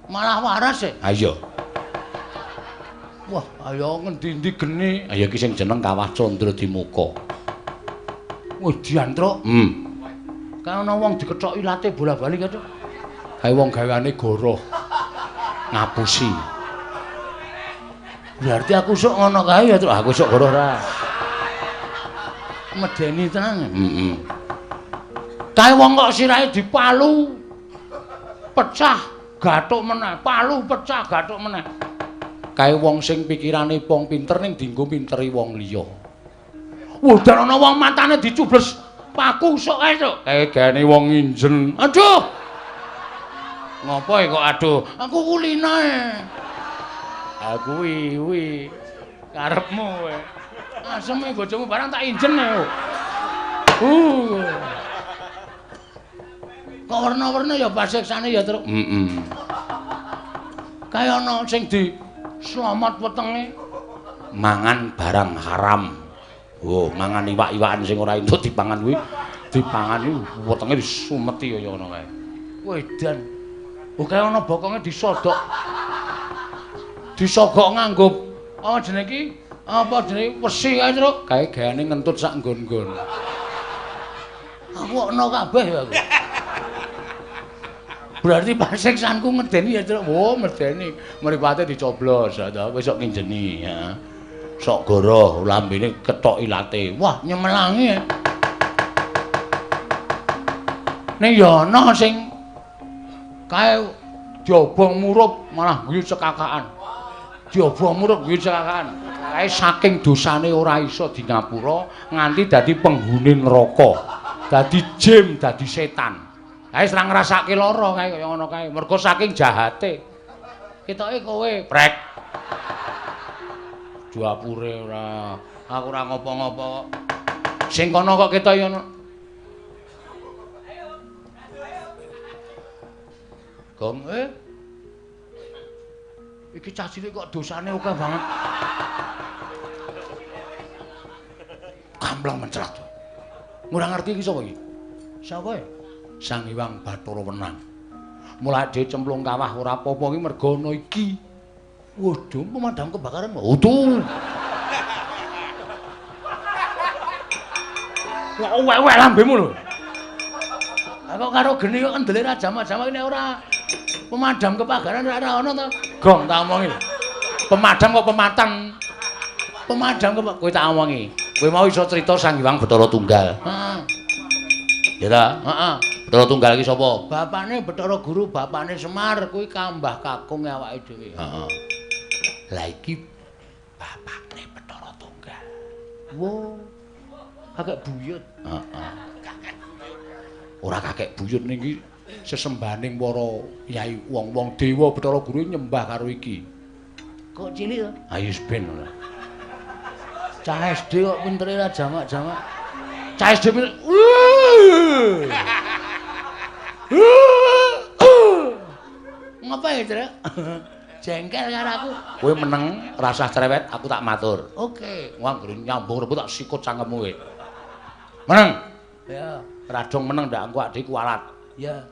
Malah waras e. Ha iya. Wah, ayo ngendi-endi geni. Ha iki sing jeneng Kawah Candra Dimuka. Wah, dian, Truk. Kae ana wong dikethok ilate bola-bali kae, Truk. Kae wong gaweane goroh. Ngapusi. Berarti aku sok ngono kae ya, Truk. Aku sok goroh ra. Medeni tenan. Heeh. Kae wong kok sirahe dipalu pecah gathuk meneh, palu pecah gathuk meneh. Kae wong sing pikirane wong pinter ning dienggo minteri wong liya. Wudan ana wong matane dicubles paku sok kae, Truk. Kae gaene wong nginjen. Aduh. Ngopo e kok aduh? Aku kulina e. Ha kuwi kuwi karepmu kowe. Aseme bojomu barang tak injen e. Kok werna-werna ya pasiksane ya, Truk. Heeh. Kae ana sing di slamet wetenge mangan barang haram. Oh, mangan iwak-iwakan sing ora entuk dipangan kuwi, dipangan iki wetenge disumeti kaya ngono kae. Wedan. Oh, kae ana bokonge disodok. Disogok nganggo apa jenenge iki? Apa jenenge wesi kae, Truk? Kae gaweane ngentut sak nggon-nggon. Aku ana kabeh ya aku. Berarti pasiksanku ngedeni ya, Truk. Oh, medeni. Mripate dicoblos, ta wis sok nginjeni ya. Sok goroh lambene kethok ilate. Wah, nyemelangi. Ning ya ana sing kae diobong murup malah guyu cekakaan. Diobong murup guyu cekakaan. Kae saking dosane ora iso dingapura nganti dadi penghuni neraka. Dadi jin, dadi setan. Kae ora ngrasake lara kae kaya ngono kae. Mergo saking jahate. Ketoke kowe prek. Duapure ora. Aku ora ngopo-ngopo. Sing kono kok ketoke ngono. Gong Iki cah cilik kok dosane akeh banget. Kampleng mencrat. Ora ngerti iki sapa iki? Sapa e? Sang Hyang Bathara Wenang. Mulai dhewe cemplung kawah ora apa-apa iki mergo ana iki. Waduh, pemadam kebakaran. Utuh. Kok wewek lambemu lho. Lah kok karo geni kok kendele ra jamak-jamak nek ora pemadam kebakaran ora ana to. Gong tak omongi. Pemadam kok pematang. Pemadam kok kowe tak omongi. Kowe mau iso crita Sang Hyang Bathara Tunggal. Heeh. Ya ta? Heeh. Bathara Tunggal iki sapa? Bapakne Bathara Guru, bapakne Semar, kuwi kambah kakung awake dhewe. Heeh. Lah iki bapakne Bathara Tunggal. Wo. Kakek buyut. Heeh. Ora kakek buyut niki sesembahaning para yai wong-wong dewa Bathara Guru nyembah karo iki. Kok cilik to? Ayo ben ora. Cah SD kok pintere ra jamak-jamak. Cah SD pinter. Ngapa ya, Truk? Jengkel karo aku. Kowe meneng, rasah cerewet, aku tak matur. Oke. Wah, anggere nyambung rebut tak sikut cangkemmu kowe. Meneng. Ya. Radong meneng ndak engko adhiku kualat. Ya.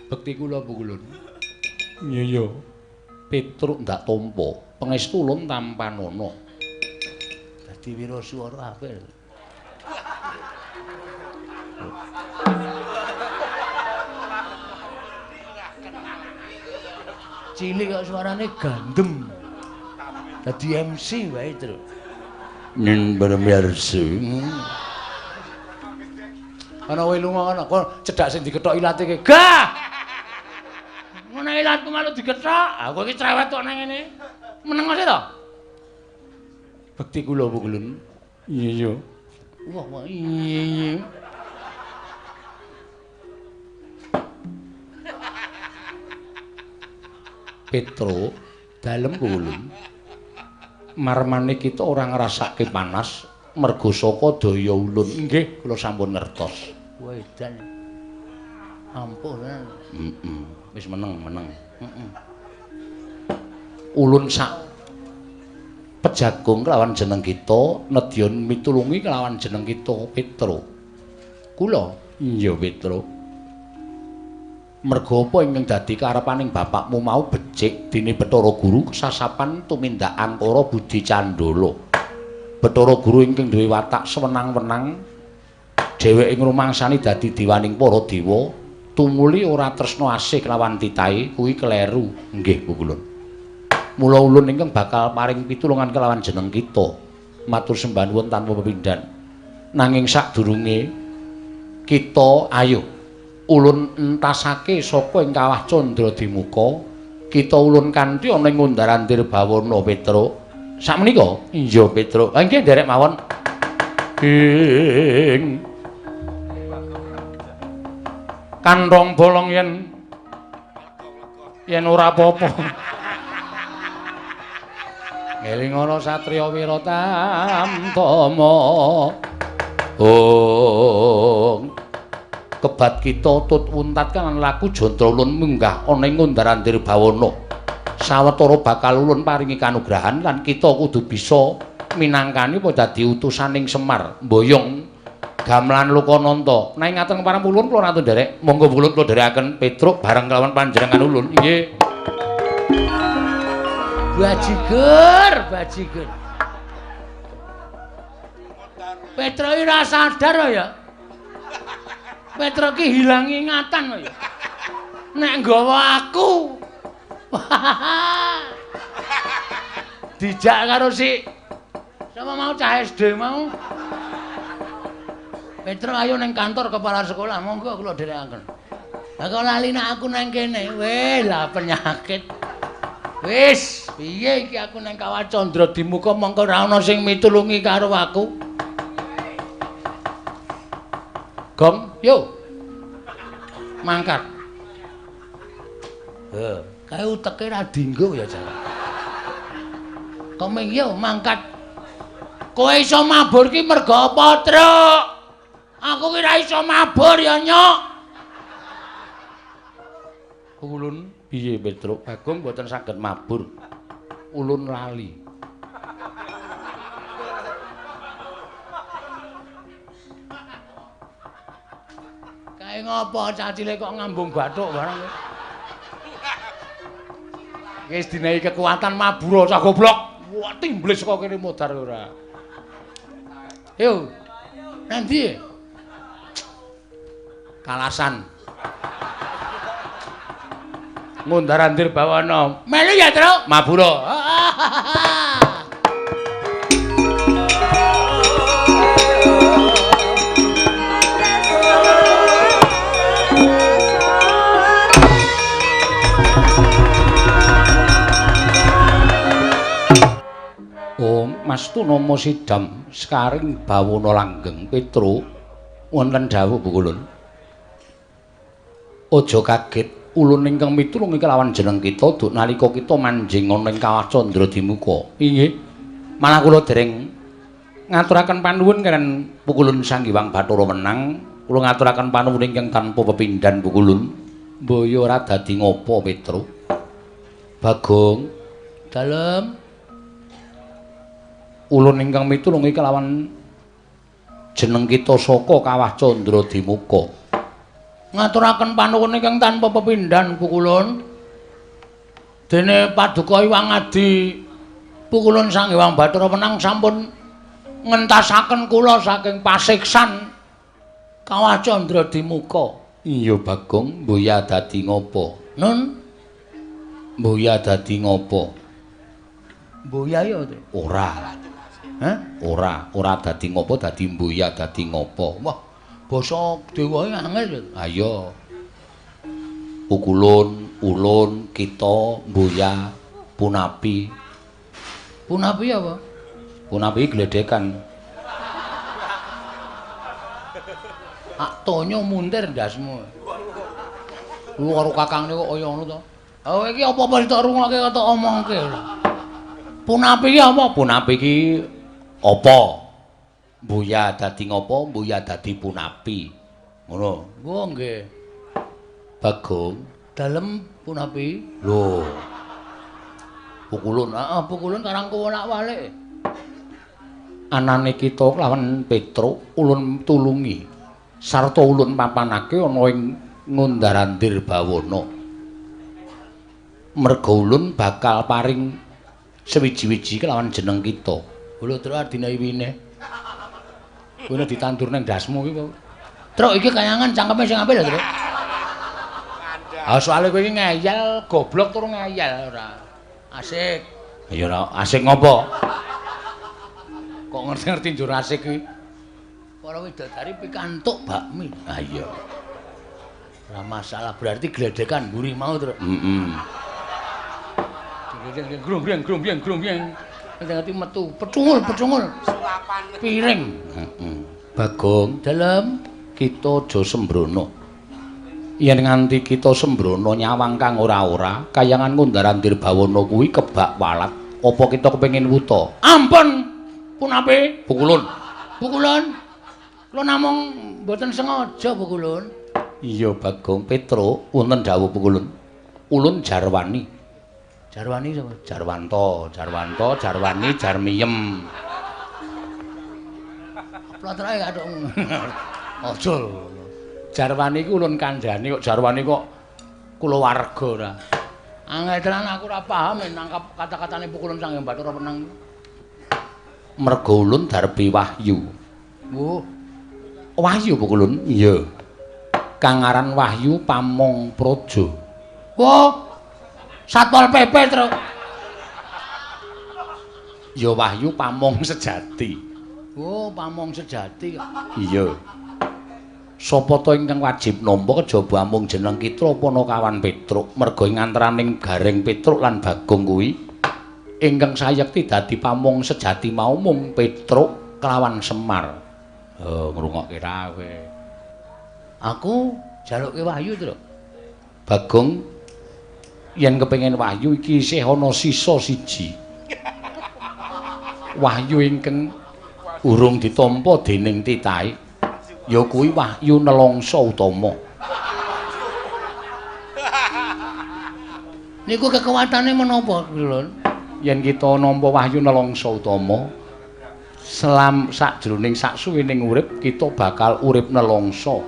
Bekti kula Pukulun. Iya iya. Petruk ndak tampa, pangestu ulun tampanana. Dadi wiraswara apik. Cilik kok suarane gandem. Dadi MC wae, Truk. Ning bermirsa. Ana kowe lunga ana kok cedhak sing dikethok ilate ki. Gah! Ngono ilatku malu dikethok. Aku iki cerewet kok nang ngene. Meneng sih to? Bekti kula Pukulun. Iya iya. Wah, wah iya iya. Petro dalem Pukulun. Marmane kita ora ngrasake panas mergo saka daya ulun. Nggih, kula sampun ngertos. Wedan. Ampuh tenan. Heeh. Wis meneng, meneng. Heeh. Ulun sak Pejagung kelawan jeneng kita, nedya mitulungi kelawan jeneng kita Petro. Kula? Iya Petro. Merga apa ingkang dadi karepaning bapakmu mau becik dene Bathara Guru kesasapan tumindak angkara budi candala. Bathara Guru ingkang duwe watak sewenang-wenang, dheweke ngrumangsani dadi dewaning para dewa, tumuli ora tresna asih kelawan titahe kuwi kleru. Nggih Pukulun. Mula ulun ingkang bakal paring pitulungan kelawan jeneng kita. Matur sembah nuwun tanpa pepindhan. Nanging sadurunge kita ayo ulun entasake saka ing kawah Candra Dimuka, kita ulun kanthi ana ing undar-andir bawana Petro. Sakmenika? Iya Petro. Ha nggih nderek mawon. Ing kantong bolong yen ora apa-apa. Ngelingono satriya wira tamtama. Ong kebat kita tut wuntat kan laku jantra ulun munggah ana ing undar-andir bawana. Sawetara bakal ulun paringi kanugrahan lan kita kudu bisa minangkani apa dadi utusaning Semar mboyong gamelan Lokananta. Nek ngaten kepareng ulun kula ratu nderek, monggo ulun kula nderekaken Petruk bareng kelawan panjenengan ulun. Nggih. Bajigur, bajigur. Petro iki ora sadar ya. Petro ki hilang ingatan ya. Nek nggawa aku. Dijak karo si sapa mau cah SD mau. Petro ayo nang kantor kepala sekolah, monggo kula dherekaken. Lah kok lali nek aku nang kene. Weh, lah penyakit. Wis, piye iki aku nang Kawah Candra Dimuka mongko ora ana sing mitulungi karo aku. Gong, yo. Mangkat. Heh, kae uteke ra dinggo ya jan. Komeng yo mangkat. Kowe iso mabur ki mergo apa, Truk? Aku ki ra iso mabur ya, Nyok. Ulun piye Petruk? Bagong mboten saged mabur. Ulun lali. Kae ngopo cah cilik kok ngambung bathuk barang. Wis dinehi kekuatan mabur cah goblok. Wah, timblis kok kene modar ora. Yo. Nanti Kalasan. Ngundar-andir bawana. Melu ya, Truk? Mabura. Om Mastu Nama Sidam sekaring bawana langgeng Petro wonten dawuh Pukulun. Aja kaget ulun ingkang mitulungi kelawan jeneng kita duk nalika kita manjing ana ing Kawah Candra Dimuka. Inggih. Malah kula dereng ngaturaken panuwun karen Pukulun Sang Hyang Bathara Wenang. Kula ngaturaken panuwun ingkang tanpa pepindhan Pukulun. Mbaya ora dadi ngopo Petro. Bagong dalem ulun ingkang mitulungi kelawan jeneng kita saka Kawah Candra Dimuka. Ngaturaken panuwun ingkang tanpa pepindhan Pukulun. Dene paduka Hyang Adi Pukulun Sang Hyang Bathara Wenang sampun ngentasaken kula saking pasiksan Kawah Candra Dimuka. Iya Bagong, mboya dadi ngopo? Nun, mboya dadi ngopo? Mboya ya ora. Hah? Ora, ora dadi ngopo, dadi mboya dadi ngopo. Wah, basa dewae angel. Ayo. Pukulun, ulun, kita, mboya, punapi. Punapi apa? Punapi gledekan. Ak tonyo muntir ndasmu. Lu karo kakangne kok kaya ngono to. Oh iki apa-apa sing tok rungokke kok tok omongke. Punapi iki apa? Punapi iki apa? Mboya dadi ngopo? Mboya dadi punapi. Ngono. Oh nggih. Bagong, dalem punapi. Lho. Pukulun, heeh, pukulun karang kuwolak-walik. Anane kita lawan Petruk ulun tulungi sarta ulun papanake ana ing Ngundarandir Bawana. Merga ulun bakal paring sewiji-wiji kelawan jeneng kita. Lho Truk adine iwine. Kuwi ditandur nang ndasmu iki. Truk iki kayangan cangkeme sing apik lho, Truk. Ah soalé kowe iki ngeyel, goblok tur ngeyel ora. Asik. Ya ora asik ngopo? Kok ngerti-ngerti njur asik kuwi. Para widodari pikantuk bakmi. Ah iya. Ora masalah, berarti gledekan mburi mau, Truk. Heeh. Grung-grung grung-grung grung-grung. Ngerti metu pecungul-pecungul. Sulapan piring. Heeh. Bagong, dalem kita aja sembrono. Yen nganti kita sembrono nyawang kang ora-ora, kayangan Ngundarandir Bawana kuwi kebak walat. Apa kita kepengin wuta? Ampun. Punapi? Pukulun. Pukulun. Kula namung mboten sengaja pukulun. Iya Bagong Petruk, wonten dawuh pukulun. Ulun Jarwani. Jarwani sapa? Jarwanto, Jarwanto, Jarwani, Jarmiyem. Plotroke kathuk. Aja. Jarwani iku ulun kandhani kok Jarwani kok kulawarga ora. Angel tenan aku ora paham nangkap kata-katane pukulun Sang Hyang Bathara Wenang. Merga ulun darbi wahyu. Wuh. Wahyu pukulun? Iya. Kang aran Wahyu Pamong Praja. Wah. Satpol PP, Truk. Ya Wahyu Pamong sejati. Oh, Pamong sejati. Iya. Sapa ta ingkang wajib nampa kejaba amung jeneng kita Panakawan Petruk, merga ing antaraning Gareng Petruk lan Bagong kuwi ingkang sayekti dadi pamong sejati mau mung Petruk kelawan Semar. Oh, ngrungokke ra kowe. Aku jaluke wahyu, Truk. Bagong yen kepengin wahyu iki isih ana sisa siji. Wahyu ingkang urung ditampa dening titahe ya kuwi wahyu nelongso utama. Niku kekuatane menapa, Lun? Yen kita nampa wahyu nelongso utama, selam sakjroning saksuwining urip kita bakal urip nelongso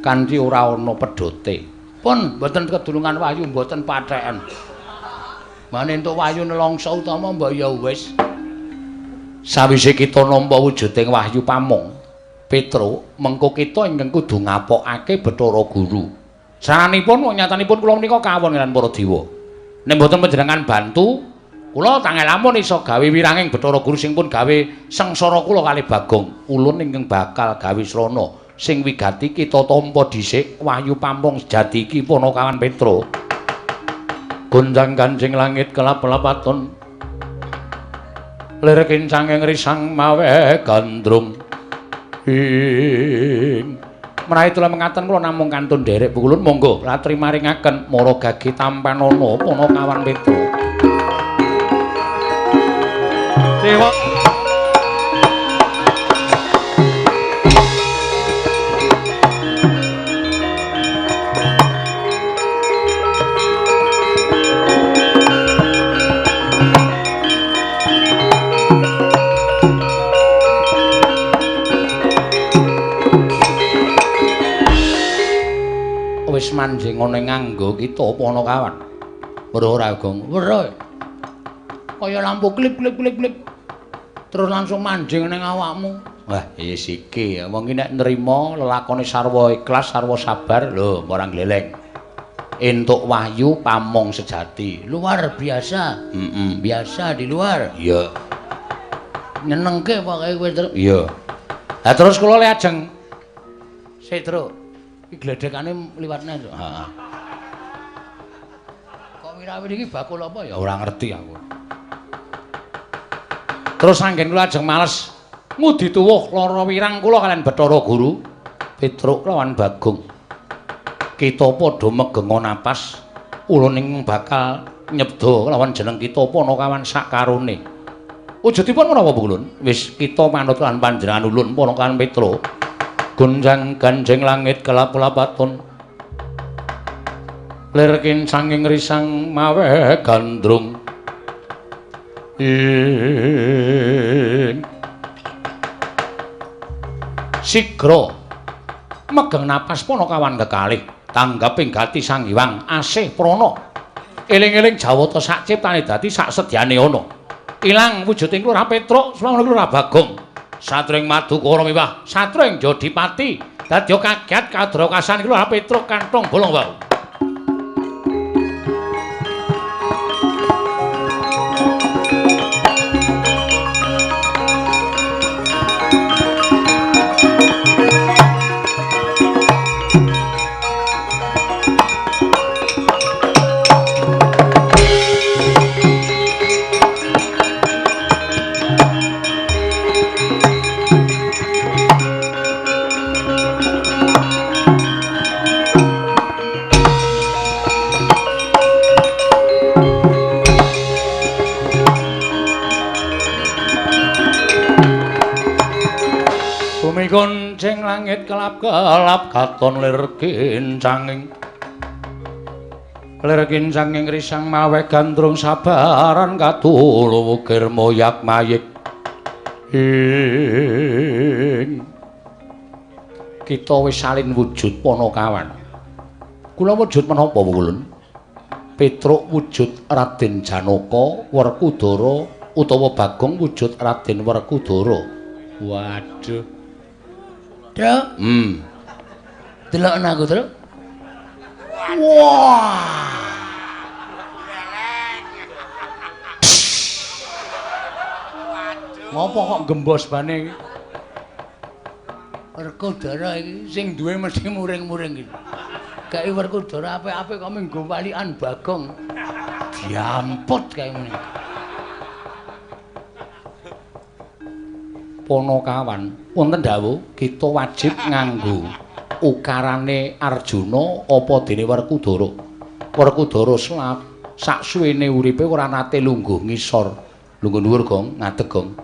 kanthi ora ana pedhote. Pun mboten kedulungan wahyu mboten patheken. Mane entuk wahyu nelongso utama mbok ya wis. Sawise kita nampa wujuding wahyu pamong Petruk, mengko kita ingkang kudu ngapokake Bathara Guru. Saranipun wong nyatanipun kula menika kawon lan para dewa. Nek mboten panjenengan bantu, kula tangel lamun iso gawe wiranging Bathara Guru sing pun gawe sengsara kula kalih Bagong. Ulun ingkang bakal gawe srana sing wigati kita tampa dhisik wahyu pamong sejati iki Panakawan Petruk. Gonjang-ganjing langit kelap-lapaton. Lir kincanging risang mawe gandrung. Ing menawi tula mengaten kula namung kantun nderek pukulun monggo latri maringaken mara gage tampanana Panakawan Petruk. Dewa wis manjing ana ing nganggo kita Panakawan. Weruh ora, Gong? Weruh. Kaya lampu klip klip klip klip. Terus langsung manjing ning awakmu. Wah, wis iki wong iki nek nrima lelakone sarwa ikhlas, sarwa sabar, lho ora gleleng. Entuk wahyu pamong sejati. Luar biasa. Heeh. Biasa di luar. Iya. Nyenengke pokoke kowe, Truk. Iya. Lah terus kula le ajeng sik, Truk. Iki gledekane liwatne, Truk. Heeh. Kok wirawiri iki bakul apa ya? Ora ngerti aku. Terus anggen kula ajeng males ngudi tuwuh lara wirang kula kalian Bathara Guru Petruk lawan Bagong. Kita padha megenga napas, ulun ing bakal nyebda lawan jeneng kita Panakawan sakarone. Wujudipun menapa Ulun? Wis kita manut lan panjenengan ulun Panakawan Petruk. Gonjang ganjing langit kelap-lapaton. Lir kincanging risang mawe gandrung. Ing sigra megeng napas Panakawan kekalih tanggaping gati Sang Hyang asih prana. Eling-eling Jawata sak ciptane dadi sak sedyane ana. Ilang wujuding Lurah Petruk swangun Lurah Bagong. Satring Madukara miwah satring Jodipati dadi kaget kadrakasan Lurah Petruk kantong bolong wau. Gonceng langit kelap-kelap katon lir kincanging. Lir kincanging risang maweh gandrung sabaran katulu wukir moyak mayik. Ing kita wis salin wujud Panakawan. Kula wujud menapa Wulun? Petruk wujud Raden Janaka Werkudara utawa Bagong wujud Raden Werkudara. Waduh. Truk. Delok aku, Truk. Wah. Ngopo kok gembos bane iki? Werkudara iki sing duwe mesti muring-muring iki. Kae Werkudara apik-apik kok minggo walikan Bagong. Diamput kae ngene. Panakawan wonten dawuh kita wajib nganggo ukarane Arjuna apa dene Werkudara. Werkudara sak suwene uripe ora nate lungguh ngisor. Lungguh dhuwur gong, ngadeg gong.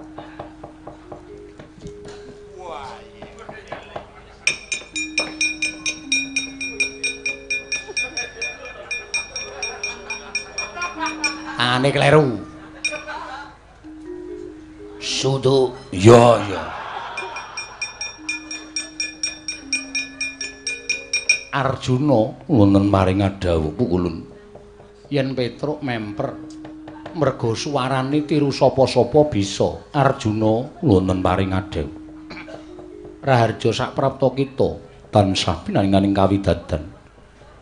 Ane kleru. Sudu. Iya, iya. Arjuna wonten maring dawuh pukulun. Yen Petruk memper merga suwarane tiru sapa-sapa bisa. Arjuna wonten maring dawuh. Raharja sak prapta kita tansah pinaringaning kawidadan.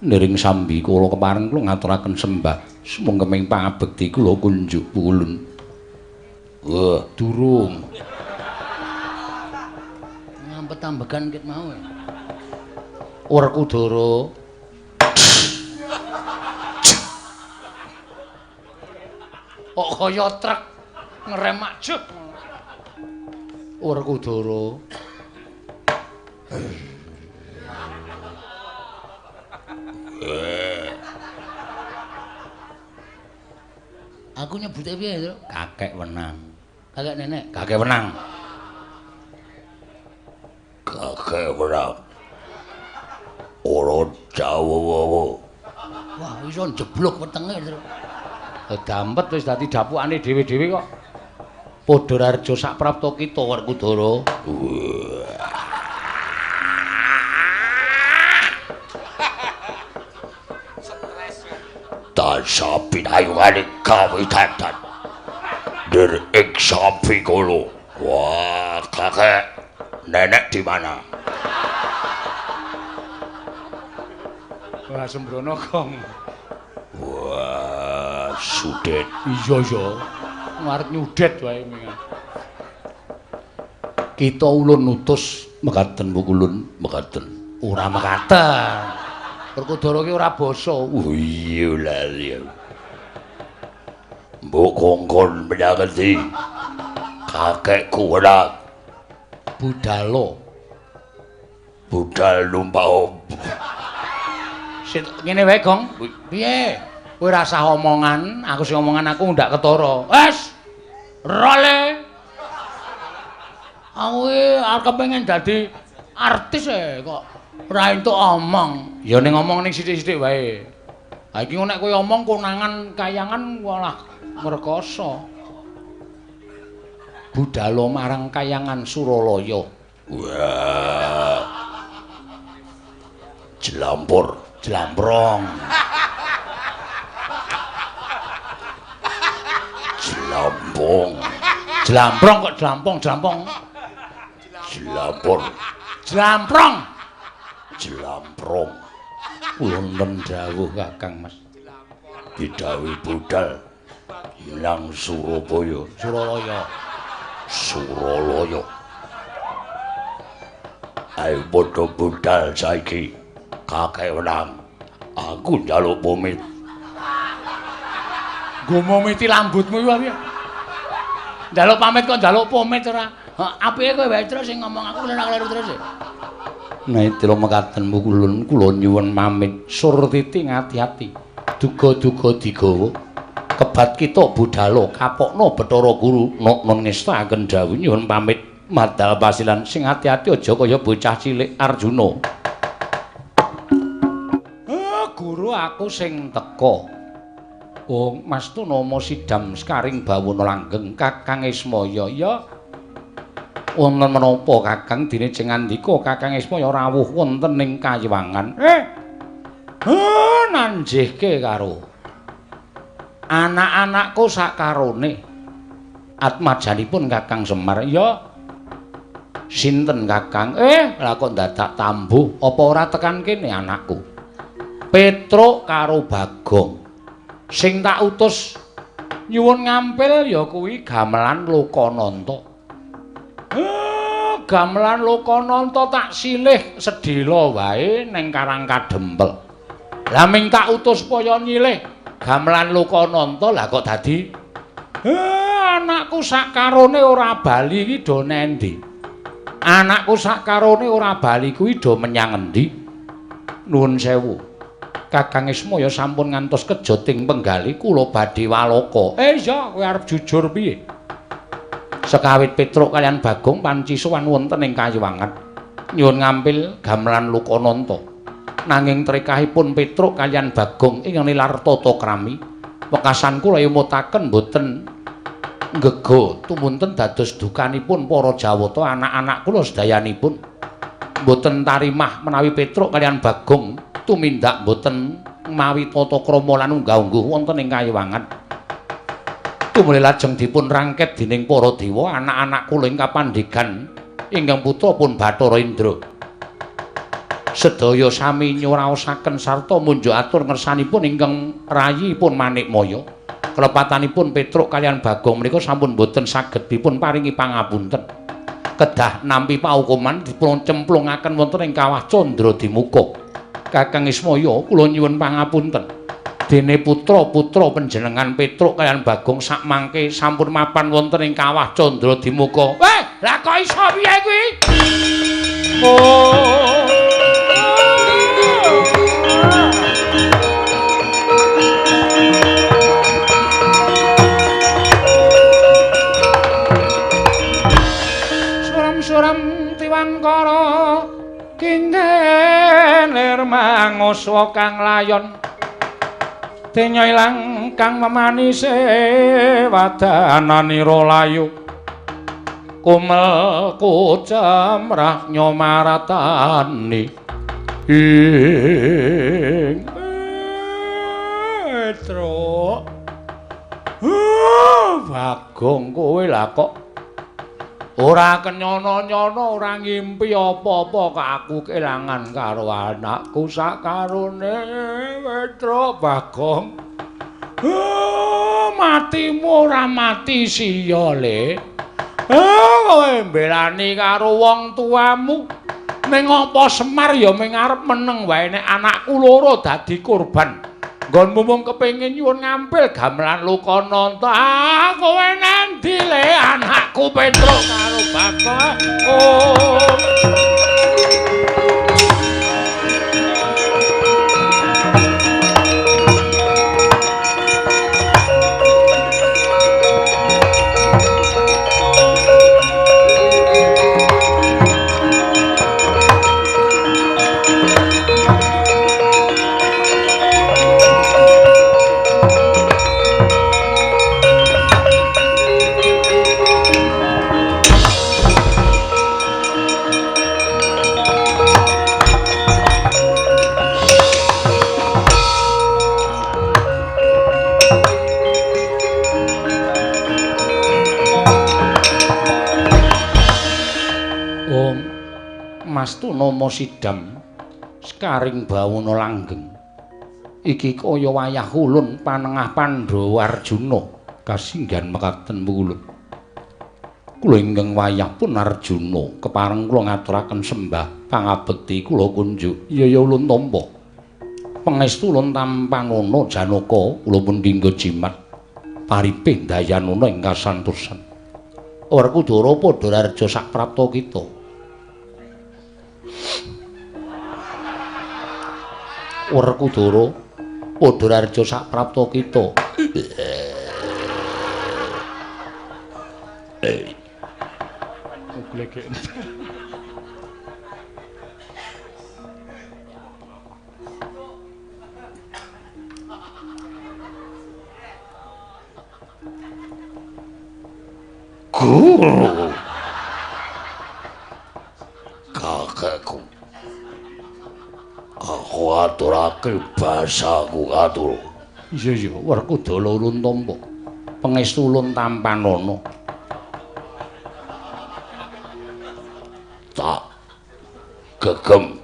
Niring sambi kula kepareng kula ngaturaken sembah sumangga pangabekti kula kunjuk pukulun. Wah, durung. Ngampet-ambegan ket mau. Werkudara. Kok kaya truk ngerem ajeg. Werkudara. Aku nyebute piye, Truk? Kakek wenang. Kakek nenek. Kakek wenang. Kakek wenang. Ora jawa-wawa. Wah, iso njeblok wetenge, Truk. Dampet wis dadi dapukane dhewe-dhewe kok. Padha raharja sak prapta kita Werkudara. Tansah pinayungane kawidadan. Nir ing sambi kula. Wah, kakek nenek di mana? Wah, sembrono gong. Wah, sudet. Iya, iya. Ngarep nyudet wae mengan. Kita ulun nutus mekaten pukulun, mekaten. Ora mekaten. Werkudara ki ora basa. Oh iya lali. Mbok kongkon menyang endi? Kakekku ora budalo. Budal numpak opo? Sit ngene wae, Gong. Piye? Kowe ora usah omongan, aku sing omongan aku ndak ketara. Wes. Role. Aku arep kepengin dadi artis e kok ora entuk omong. Ya ning ngomong ning sithik-sithik wae. Ha iki nek kowe omong konangan kayangan walah ngrekoso. Budhalo marang kayangan Suralaya. Wah. Jlampur, jlamprong. Jlampong. Jlamprong kok jlampong, jlampong. Jlampur. Jlamprong. Jlamprong. Wonten dawuh Kakang Mas. Didhawuhi budhal nang Surabaya, Suralaya. Suralaya. Ayo padha budhal saiki. Kakek wenang. Aku njaluk pamit. Nggo momiti lambutmu iku piye? Njaluk pamit kok njaluk pamit ora. Apike kowe wae terus sing ngomong aku kleru terus. Naitira mekaten mukulun kula nyuwun pamit surtiti ngati-ati. Duga-duga digawa. Kebat kita budhalo kapokno Bathara Guru nok ngestakaken dawuh nyuwun pamit madal pasilan sing ati-ati aja kaya bocah cilik Arjuna. Guru aku sing teka. Oh Mas Tunama sidam sekaring bawana langgeng Kakang Ismaya. Ya wonten menapa Kakang dene jeng ngandika Kakang Ismaya rawuh wonten ing kayiwangan. Nanjihke karo anak-anakku sakarone. Atmajanipun Kakang Semar. Ya sinten Kakang? Lah kok dadak tambuh apa ora tekan kene anakku? Petruk karo Bagong. Sing tak utus nyuwun ngampil ya kuwi gamelan Lokananta. Gamelan Lokananta tak silih sedhela wae ning Karang Kadempel. Lah ming tak utus supaya nyilih gamelan Lokananta lah kok dadi anakku sakarone ora bali iki do nendi? Anakku sakarone ora bali kuwi do menyang endi? Nuwun sewu. Kakang Ismaya sampun ngantos kejoting penggali kula badhe walaka. Iya kowe arep jujur piye? Sekawit Petruk kalian Bagong panci sowan wonten ing kayiwangan nyuwun ngampil gamelan Lokananta. Nanging trekahipun Petruk kalian Bagong ingkang nilar tata krami wekasan kula emutaken boten nggega tumunten dados dukanipun para Jawata anak-anak kula sedayanipun boten tarimah menawi Petruk kalian Bagong tumindak boten mawi tata krama lan unggah-ungguh wonten ing kayiwangan. Tumuli lajeng dipun rangket dening para dewa anak-anak kula ing kapandegan ingkang putra pun Bathara Indra. Sedaya sami nyuraosaken sarta munjuk atur ngersanipun ingkang rayipun Manikmaya. Kelepatanipun Petruk kalian Bagong menika sampun boten saged dipun paringi pangapunten. Kedah nampi paukuman dipun cemplungaken wonten ing kawah Candra Dimuka. Kakang Ismaya kula nyuwun pangapunten. Dene putra-putra panjenengan Petruk kalian Bagong sakmangke sampun mapan wonten ing kawah Candra Dimuka. Lah kok iso piye kuwi? Oh. Suram-suram tiwangkara kinten manguswa kang layon denya ilang kang memanise wadananira layu kumel kucemrah nyomaratani ing Petruk. Bagong kowe lah kok ora kenyono-nyono, ora ngimpi apa-apa kok aku kelangan karo anakku sakarone Petruk Bagong. Matimu ora mati siya le. Kowe mbelani karo wong tuamu. Ning apa Semar ya ming arep meneng wae nek anakku loro dadi korban. Nggonmu mung kepengin nyuwun ngampil gamelan Lokananta. Kowe nandi le anakku Petruk karo Bagong. Oh. pangastu nama sidam sekaring bawana langgeng. Iki kaya wayah ulun panengah Pandhawa Arjuna kasinggihan mekaten ulun. Kula ingkang wayah pun Arjuna kepareng kula ngaturaken sembah pangabekti kula kunjuk. Iya ya ulun tampa. Pangestu ulun tampanana Janaka kula pun dinggo jimat paripih dayanana ing kasantosan. Werkudara padha raja sak prapta kita. Werkudara padha raja sak prapta kita. Guru kakekku, aku aturake basaku atur. Iya iya Werkudara ulun tampa. Pangestu ulun tampanana. Tak gegem.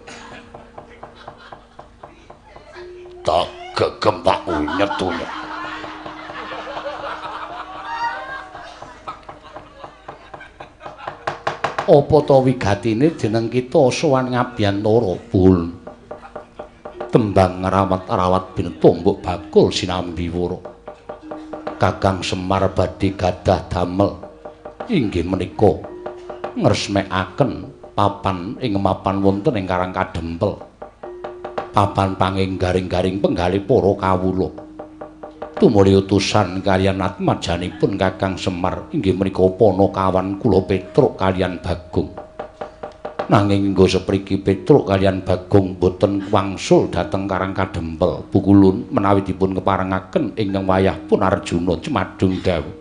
Tak gegem tak unyet-unyet. Apa ta wigatine jeneng kita sowan ngabiyantara pun tembang rawat-rawat bintombok bakul sinambi wara. Kakang Semar badhe gadah damel inggih menika ngresmekaken papan ing mapan wonten ing Karang Kadempel. Papan panging garing-garing penggalih para kawula. Tumuli utusan kaliyan atmajanipun Kakang Semar inggih menika panakawan kula Petruk kaliyan Bagong. Nanging nggo sepriki Petruk kaliyan Bagong boten wangsul dhateng Karang Kadempel. Pukulun menawi dipun keparengaken ingkang wayah pun Arjuna cemadung dawuh.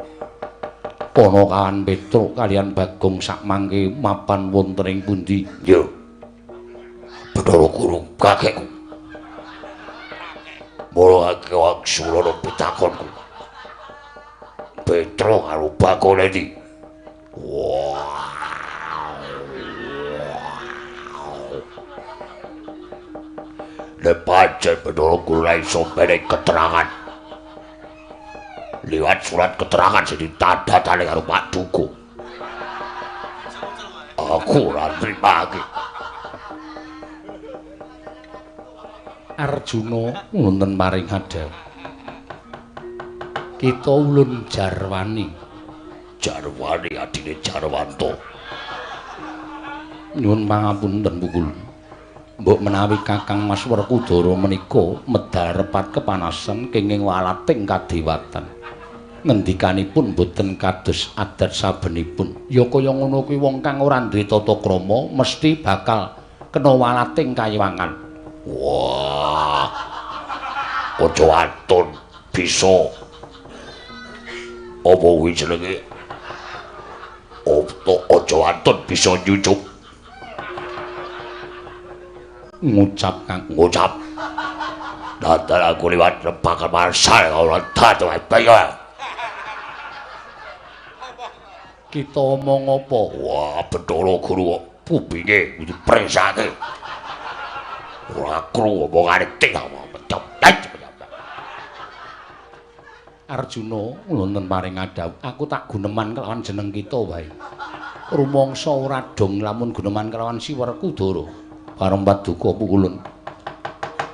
Panakawan Petruk kaliyan Bagong sakmangke mapan wonten ing pundi? Yo. Bathara Guru kakekku. Mula wangsulana pitakonku. Petruk karo Bagong endi? Wah. Nek pancen Bathara Guru ra iso menehi keterangan. Liwat surat keterangan sing ditandatangani karo Pak Duku. Aku ora nrimake. Arjuna wonten maring hadap. Kita ulun jarwani. Jarwani adine Jarwanto. Nyuwun pangapunten pukul. Mbok menawi Kakang Mas Werkudara menika medal repat kepanasan kenging walating kadewatan. Ngendikanipun boten kados adat sabenipun. Ya kaya ngono kuwi wong kang ora duwe tata krama mesti bakal kena walating kayiwangan. Wah. Aja atun bisa. Apa kuwi jenenge? Aja atun bisa nyucup. Ngucap kang ngucap. Dadan aku liwat rebakan marsal ora dadi bae. Kita omong apa? Wah, Bathara Guru kok kupinge kudu presake. Ora krungu omongane ting. Arjuna wonten paring adhawuh, aku tak guneman kelawan jeneng kita wae. Rumangsa ora dong lamun guneman kelawan si Werkudara. Bareng paduka pukulun.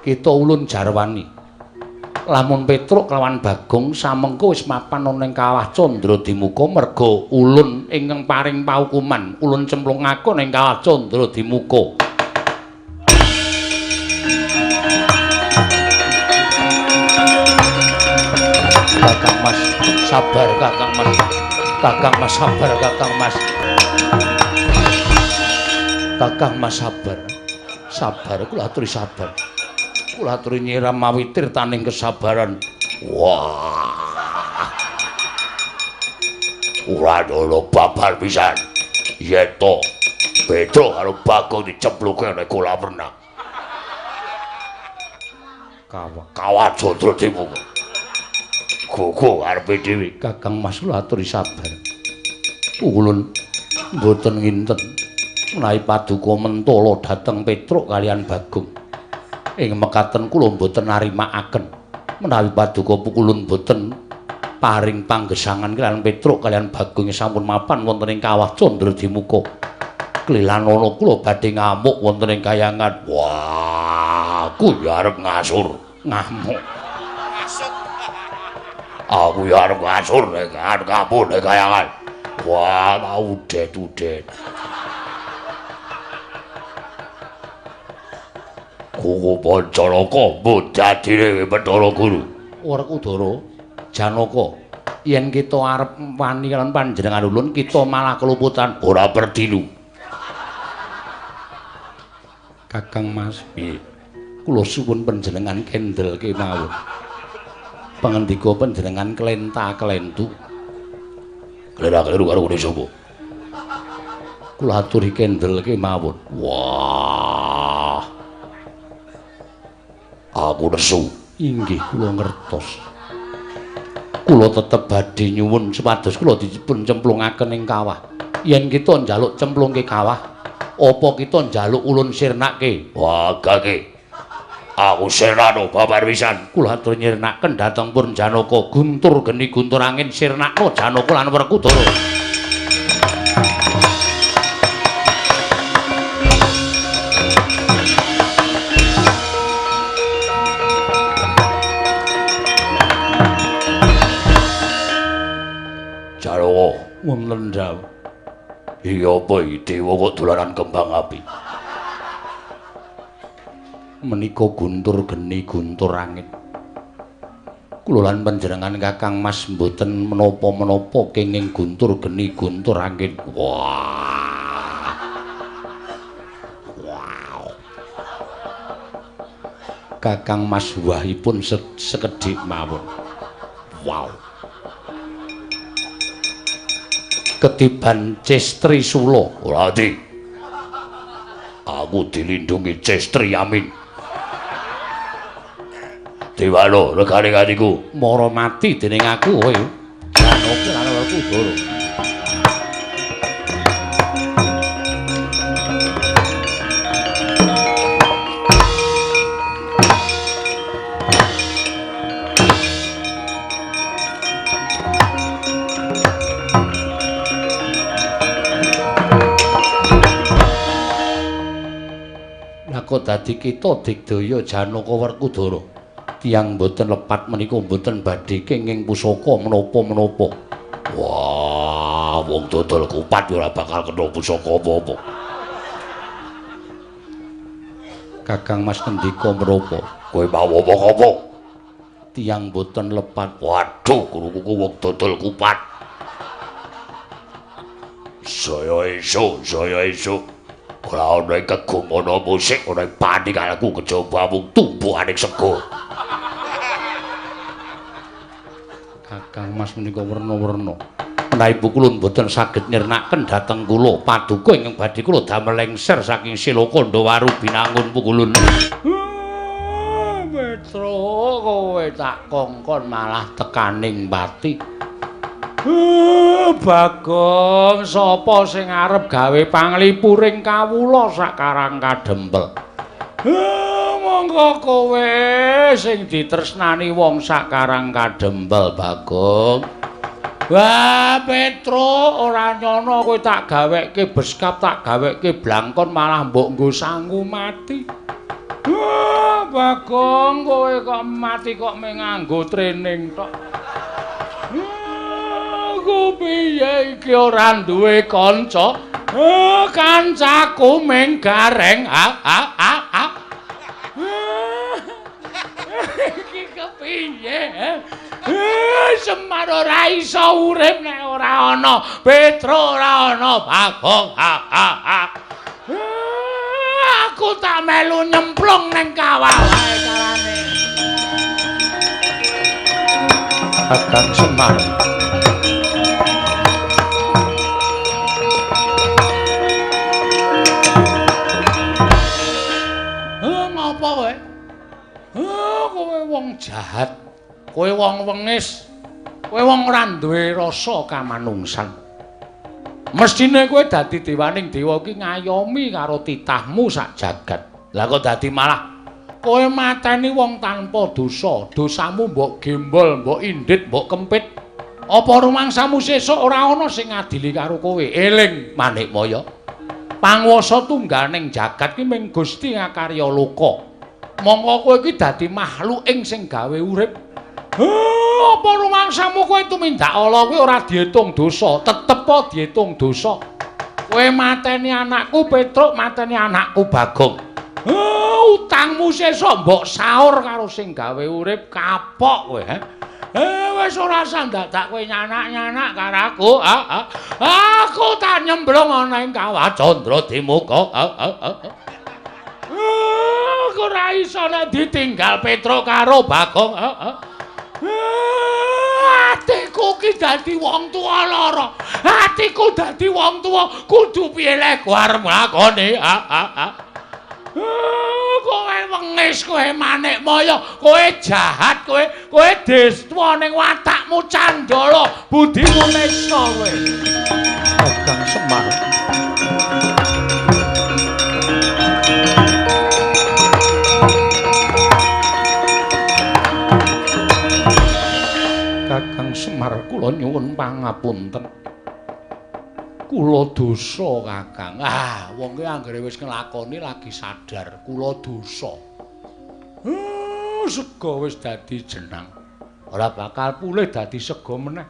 Kita ulun jarwani. Lamun Petruk kelawan Bagong samengko wis mapan ana ing Kawah Candradimuka merga ulun ingkang paring paukuman, ulun cemplungake ning Kawah Candradimuka. Kakang Mas, sabar Kakang Mas. Kakang Mas sabar Kakang Mas. Kakang Mas sabar. Sabar kula aturi sabar. Kula aturi nyiram mawi tirtaning kesabaran. Wah. Ora ana babar pisan. Yen to Petruk karo Bagong dicempluke ning kolam renang. Kawah Kawah Candradimuka. Gugu karepe dhewe. Kakang Mas kula aturi sabar. Ulun mboten nginten. Menawi paduka mentala dhateng Petruk kaliyan Bagong. Ing mekaten kula mboten narimakaken. Menawi paduka pukulun mboten paring panggesangan kaliyan Petruk kaliyan Bagong sampun mapan wonten ing kawah Candradimuka. Klilanana kula badhe ngamuk wonten ing kayangan. Wah, aku ya arep ngasur, ngamuk. Aku ya arep ngasur nek kabun nek kayangan. Wah, udet-udet. Kuku Pancanaka mbok dadine Bathara Guru. Werkudara, Janaka, yen kita arep wani lan panjenengan ulun kita malah keluputan ora perdilu. Kakang Mas, piye? Kula suwun panjenengan kendel kemawon. Pangendika panjenengan klenta-klentu. Klera-kleru karo kene sapa? Kula aturi kendel kemawon. Wah. Aku nesu. Inggih kula ngertos. Kula tetep badhe nyuwun supados kula dipun cemplungaken ing kawah. Yen kita njaluk cemplungke kawah, apa kita njaluk ulun sirnake? Wah, gage. Aku sirnano babar pisan. Kula atur nyirnaken dhateng Purn Janaka, guntur geni guntur angin sirnakno Janaka lan Werkudara. Janaka wonten dawuh. Iya apa iki dewa kok dolanan kembang api? Menika guntur geni guntur angin. Kula lan panjenengan Kakang Mas mboten menapa-menapa kenging guntur geni guntur angin. Wah. Wow. Kakang Mas wahipun sekedhik mawon. Wow. Ketiban Cestri Sula. Ora ati. Aku dilindungi Cestri Amin. Dewano regane atiku mara mati dening aku kowe. Janaka lan Werkudara. Lah kok dadi kita digdaya Janaka Werkudara. Tiyang mboten lepat menika mboten badhe kenging pusaka menapa-menapa. Wah, wong dodol kupat ora bakal kena pusaka apa-apa. Kakang Mas ngendika menapa? Kowe mau omong apa? Tiyang mboten lepat. Waduh, guruku wong dodol kupat. Saya esuk, saya esuk. Ora ana kegumana musik, ora panik aku kejaba mung tumbukane sego. Kakang Mas menika werna-werna. Menawi pukulun mboten saged nyirnaken dhateng kula, paduka ingkang badhe kula damel lengser saking Siloka Ndawaru Binangun pukulun. Petro, kowe tak kongkon malah tekaning pati. Bagong, sapa sing arep gawe panglipuring kawula sakarang kadempel? Monggo kowe sing ditresnani wong sakarang kadempel, Bagong. Wah, Petro, ora nyono kowe tak gaweke beskap, tak gaweke blangkon malah mbok nggo sangu mati. Bagong, kowe kok mati kok mung nganggo training tok. Aku piye iki ora duwe kanca? Kancaku mung gareng. Iki kepiye? Semar ora iso urip nek ora ana Petro, ora ana Bagong. Aku tak melu nyemplung ning kawah wae carane. Kakang Semar. Ngapa kowe? Kowe wong jahat, kowe wong wengis, kowe wong ora duwe rasa kamanungsan. Mestine kowe dadi dewaning dewa ki ngayomi karo titahmu sak jagat. Lah kok dadi malah kowe mateni wong tanpa dosa, dosamu mbok gembol, mbok indit, mbok kempit. Apa rumangsamu sesuk ora ana sing ngadili karo kowe? Eling Manikmaya. Panguwasa tungganing jagat ki ming Gusti ngakarya loka. Mongko kowe iki dadi makhluk ing sing gawe urip. Apa rumangsamu kowe tumindak ala kuwi ora diitung dosa, tetep diitung dosa. Kowe mateni anakku Petruk, mateni anakku Bagong. Utangmu sesuk mbok saur karo sing gawe urip, kapok kowe, he. Wis ora usah dadak kowe nyanak-nyanak karo aku. Aku tak nyemblung ana ing kawah Candra Dimuka. Aku ora iso nek ditinggal Petruk karo Bagong. Atiku ki dadi wong tuwa lara. Atiku dadi wong tuwa kudu piye lek arep nglakoni. Kowe wengis, kowe Manikmaya, kowe jahat, kowe kowe destwa ning watakmu candala, budimu nesa kowe. Kakang Semar. Kakang Semar, kula nyuwun pangapunten. Kula dosa, Kakang. Ah, wong ki anggere wis nglakoni lagi sadar kula dosa. Sega wis dadi jenang. Ora bakal pulih dadi sega meneh.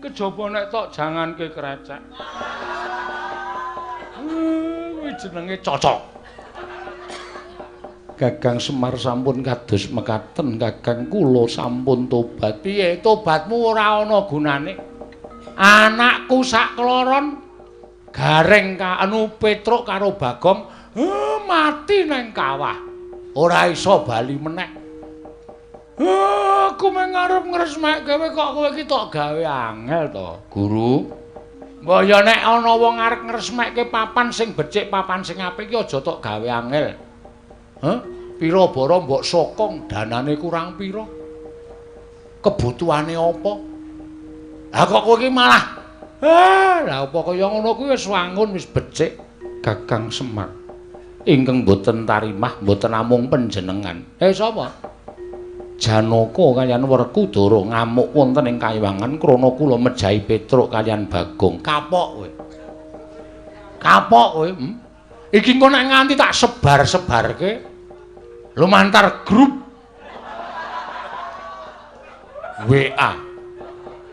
Kejaba nek tok janganke krecek. Kuwi jenenge cocok. Kakang Semar sampun kados mekaten, Kakang kula sampun tobat. Piye tobatmu ora ana gunane? Anakku sak kloron Gareng anu Petruk karo Bagong mati nang kawah. Ora iso bali meneh. Aku mung arep ngresmekke kowe kok kowe iki tok gawe angel to, Guru. Mbok ya nek ana wong arep ngresmekke papan sing becik, papan sing apik iki aja tok gawe angel. Hah? Pira bara mbok sokong, danane kurang pira? Kebutuhane apa? Lah kok kowe iki malah lah apa kaya ngono kuwi wis wangun wis becik. Kakang Semar ingkang boten tarimah boten namung panjenengan. Sapa? Janaka kaliyan Werkudara ngamuk wonten ing kayiwangan krana kula mejahi Petruk kaliyan Bagong. Kapok kowe. Kapok kowe. Iki engko nek nganti tak sebar-sebarke lumantar grup WA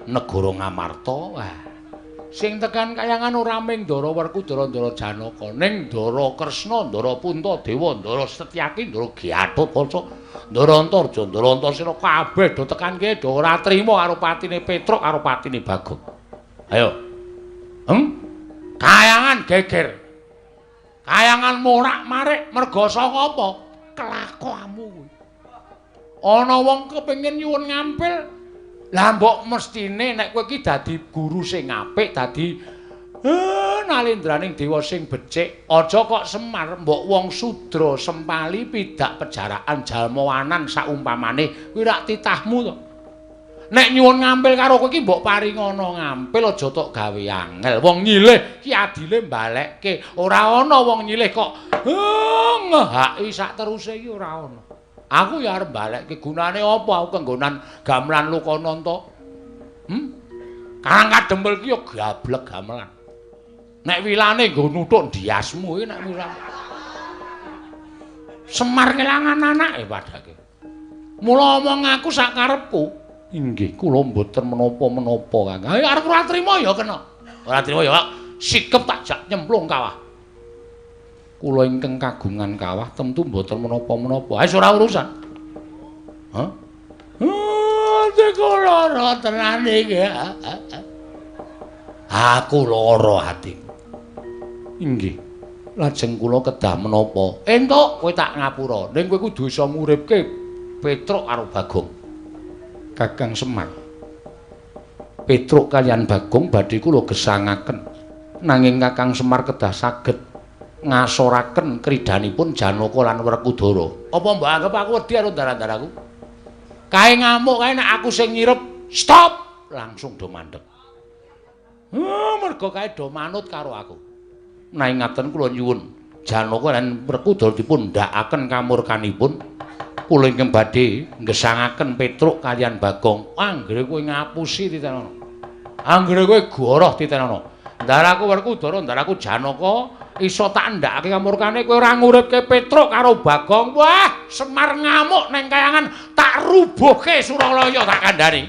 Negara Ngamarta. Wah. Sing tekan kayangan ora ming Ndara Werkudara, Ndara Janaka, ning Ndara Kresna, Ndara Puntadewa, Ndara Setyaki, Ndara Gatotkaca, Ndara Antarja, Ndara Antasena kabeh do tekan kene do ora trima karo patine Petruk karo patine Bagong. Ayo. Kayangan geger. Kayangan morak-marik merga saka apa? Kelakuanmu kuwi. Ana wong kepengin nyuwun ngampil. Lah mbok mestine nek kowe iki dadi guru sing apik, dadi nalendraning dewa sing becik, aja kok Semar mbok wong sudra sempali pidak pejaraan jalmawanan saumpamane kuwi rak titahmu to. Nek nyuwun ngampil karo kowe iki mbok paringana ngampil aja tok gawe angel. Wong nyilih ki adile mbalekke. Ora ana wong nyilih kok ngehaki sak teruse iki ora ana. Aku ya arep balekke gunane apa aku kenggonan gamelan Lokananta. Karang Kadempel ki ya gablek gamelan. Nek wilane nggo nuthuk ndiasmu iki nek wilane. Semar kelangan anake padake. Mula omong aku sak karepku. Inggih, kula mboten menapa-menapa, Kang. Ayo arep ora trima ya kena. Ora trima ya, sikep tak jak nyemplung kawah. Kula ingkang kagungan kawah tentu mboten menapa-menapa. Wis ora urusan. Hah? Atiku lara tenan iki. Aku lara atiku. Inggih. Lajeng kula kedah menapa? Entuk kowe tak ngapura. Ning kowe kudu iso nguripke Petruk karo Bagong. Kakang Semar. Petruk kaliyan Bagong badhe kula gesangaken. Nanging Kakang Semar kedah saged ngasoraken kridanipun Janaka lan Werkudara. Apa mbok anggap aku wedi karo ndara-ndaraku? Kae ngamuk kae nek aku sing nyirep, stop, langsung do mandeg. Mergo kae do manut karo aku. Nanging ngaten kula nyuwun Janaka lan Werkudara dipun ndhakaken kamurkanipun. Kula ingkang badhe nggesangaken Petruk kaliyan Bagong. Anggere kowe ngapusi titenono. Anggere kowe goroh titenono. Ndaraku Werkudara, ndaraku Janaka iso tak ndhakake kamurkane kowe ora nguripke Petruk karo Bagong. Wah, Semar ngamuk neng kayangan tak rubuhke Suralaya tak kandhani.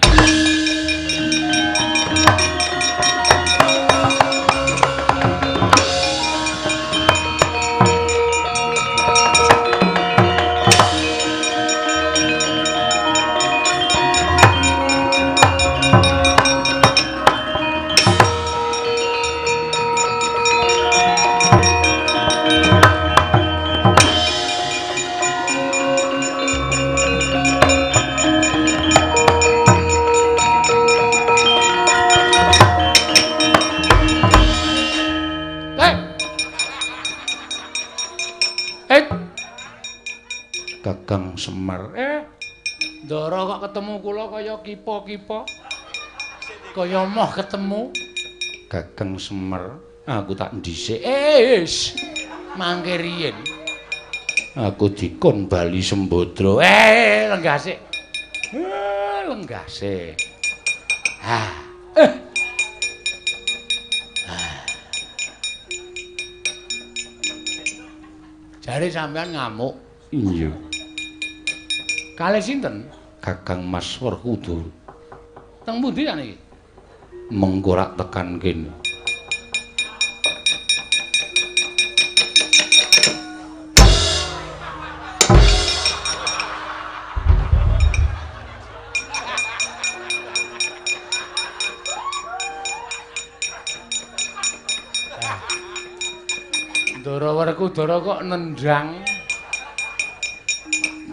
Kakang Semar, Ndara kok ketemu kula kaya kipa-kipa. Kaya moh ketemu Kakang Semar, aku tak ndhisik. Wis mangke riyin. Aku dikon bali Sembadra. Lenggah sik. Lenggah sik. Jare sampean ngamuk. Iya. Kalih sinten? Kakang Mas Werkudara. Teng pundi sakniki? Mengko rak tekan kene. Ndara Werkudara kok nendang.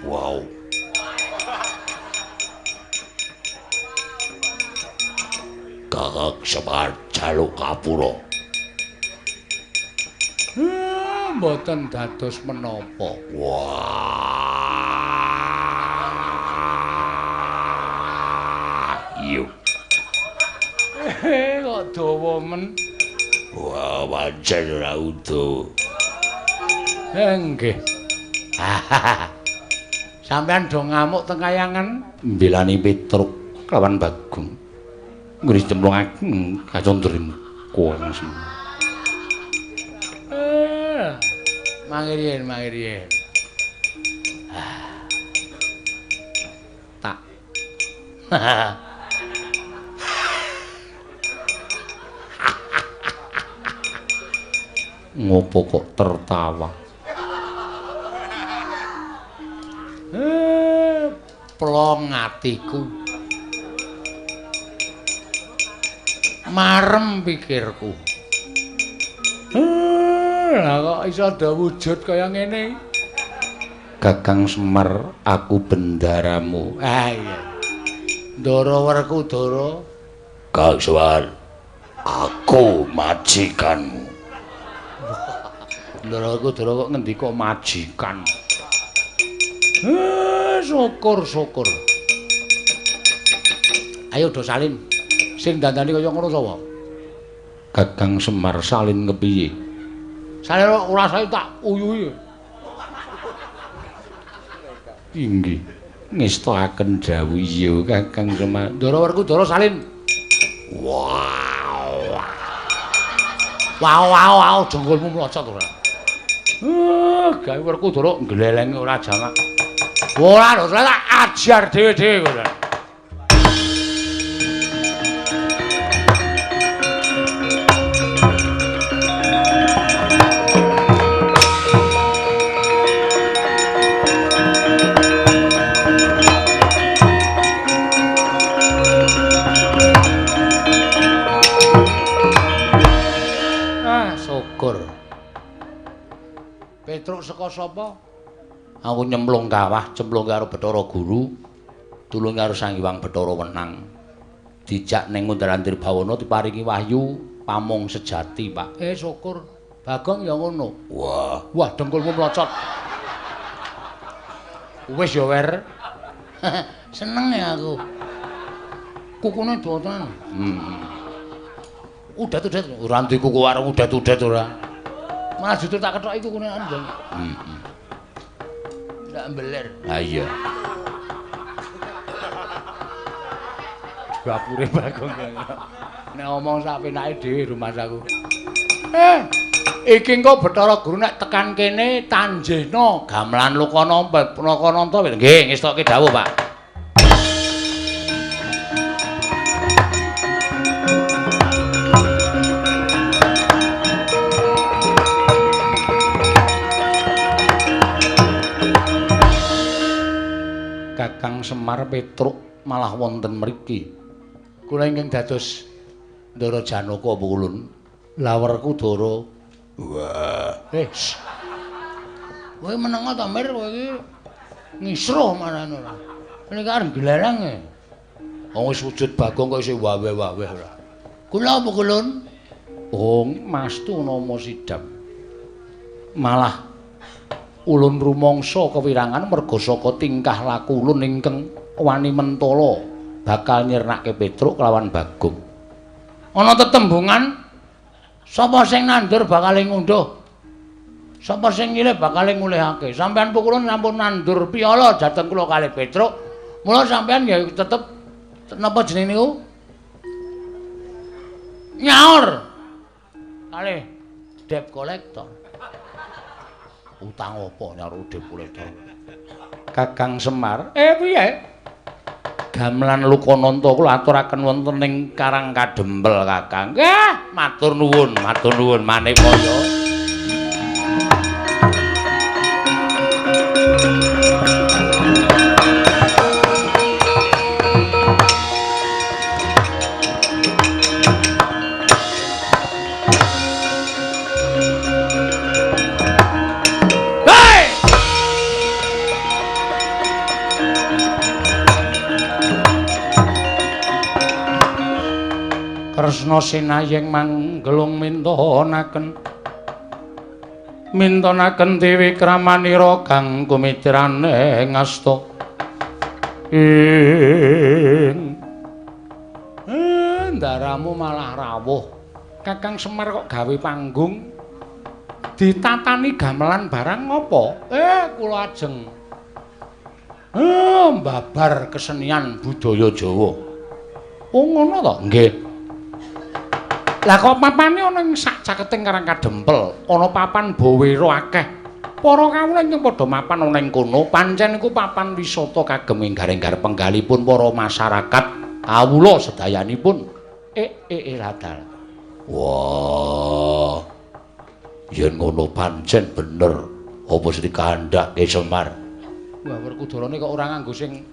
Wow. Kakang Semar jaluk kapura. Mboten dados menapa. Wah. Iya. Kok dawa men. Wah, pancen ora utuh. Nggih. Sampeyan do ngamuk teng kayangan mbelani Petruk kelawan Bagong. Nggih cemplungaken kacandrimuka langsung. Mangke riyen, mangke riyen. Tak. Ngopo kok tertawa? Plong atiku. Marem pikirku. Lah kok iso ada wujud kaya ngene? Kakang Semar, aku bendaramu. Ah iya. Ndara Werkudara. Kang Semar, aku majikanmu. Ndara Werkudara kok ngendika majikan. Syukur syukur. Ayo do salin. Sing dandani kaya ngono sapa? Kakang Semar salin kepiye? Salin ora saya tak uyuhi. Inggih. Ngestakaken dawuh iya Kakang Semar. Ndara Werkudara salin. Wow. Wow wow wow jengkolmu mlocot ora. Gawe Werkudara nglelenge ora jamak. Ora lho, tak ajar dhewe-dhewe kowe. Ah, syukur. Petruk saka sapa? Aku nyemplung kawah, cemplung karo Bathara Guru, tulung karo Sang Hyang Bathara Wenang. Dijak ning Undar-andir Bawana diparingi wahyu pamong sejati, Pak. Syukur. Bagong ya ngono. Wah, wah dengkulmu mlocot. Wis ya, Wer. Seneng ya aku. Kukune dawa tenan. Udet-udet ora ndi kuku warung udet-udet ora. Malah justru tak kethoki kukune anjing. Heeh. Ndak mbeler. Ha iya. Dapure Bagong. Nek omong sak penake dhewe rumangsaku. Iki engko Bathara Guru nek tekan kene tanjehna gamelan Lokananta Lokananta nggih ngestokke dawuh, Pak. Kakang Semar Petruk malah wonten mriki. Kula ingkang dados Ndara Janaka Pulun, lawerku Dara. Wah. Kowe menengo ta Mir kowe iki ngisruh marane ora. Niki arep glereng e. Wong wis wujud Bagong kok isih wawe-wawe ora. Kula apa kulun? Oh, Mas tu nama sidap. Malah ulun rumangsa kewirangan merga saka tingkah laku ulun ingkang wani mentala bakal nyirnake Petruk kelawan Bagong. Ana tetembungan sapa sing nandur bakal ngunduh. Sapa sing nyilih bakal ngulihake. Sampeyan pukulun sampun nandur piala jateng kula kalih Petruk. Mula sampeyan ya tetep napa jenenge niku? Nyaur kalih debt collector. Utang apa nyaur debt collector? Kakang Semar, piye? Gamelan Lokananta kula aturaken wonten ing Karang Kadempel, Kakang. Nggih, matur nuwun manipaya. Kresna sinayeng manggelung mintonaken mintonaken Dewi Kramanira kang kumitrane ngasta ing ndaramu malah rawuh. Kakang Semar kok gawe panggung ditatani gamelan barang ngopo? Kula ajeng mbabar kesenian budaya Jawa. Oh ngono to? Nggih. Lah kok papane ana ing sak caketing Karang Kadempel, ana papan bawera akeh. Para kawula ingkang padha mapan ana ing kono, pancen iku papan wisata kagem enggar-enggar penggalipun para masyarakat kawula sedayanipun. Ladal. Wah. Yen ngono pancen bener apa sing dikandhake Semar. Wah, Werkudarane kok ora nganggo sing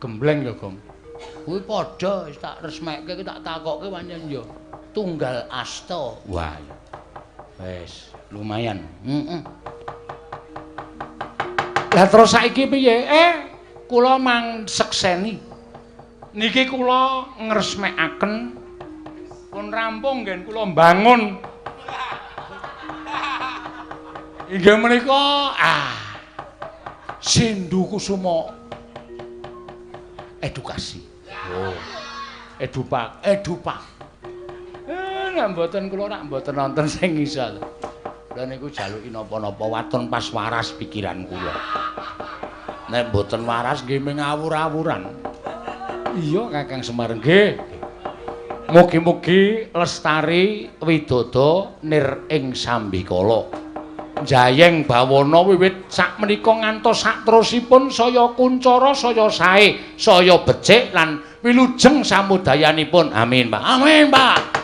gembleng ya, Gong. Kuwi padha wis tak resmekke tak takokke pancen ya tunggal asta. Wah. Wis lumayan. Heeh. Lah terus saiki piye? Kula mang sekseni. Niki kula ngresmekaken pun rampung nggen kula mbangun. Inggih menika Sindu Kusuma edukasi. Oh. Edupak, edupak. Nek mboten kula rak mboten nonton sing iso. Lha niku jaluki napa-napa waton pas waras pikiran kula. Nek mboten waras nggih mengawur-awuran. Iya Kakang Semar nggih. Mugi-mugi lestari widodo nir ing sambikala. Jayeng bawana wiwit sakmenika ngantos sakterusipun saya kuncara saya sae, saya becik lan wilujeng samudayanipun. Amin, Pak. Amin, Pak.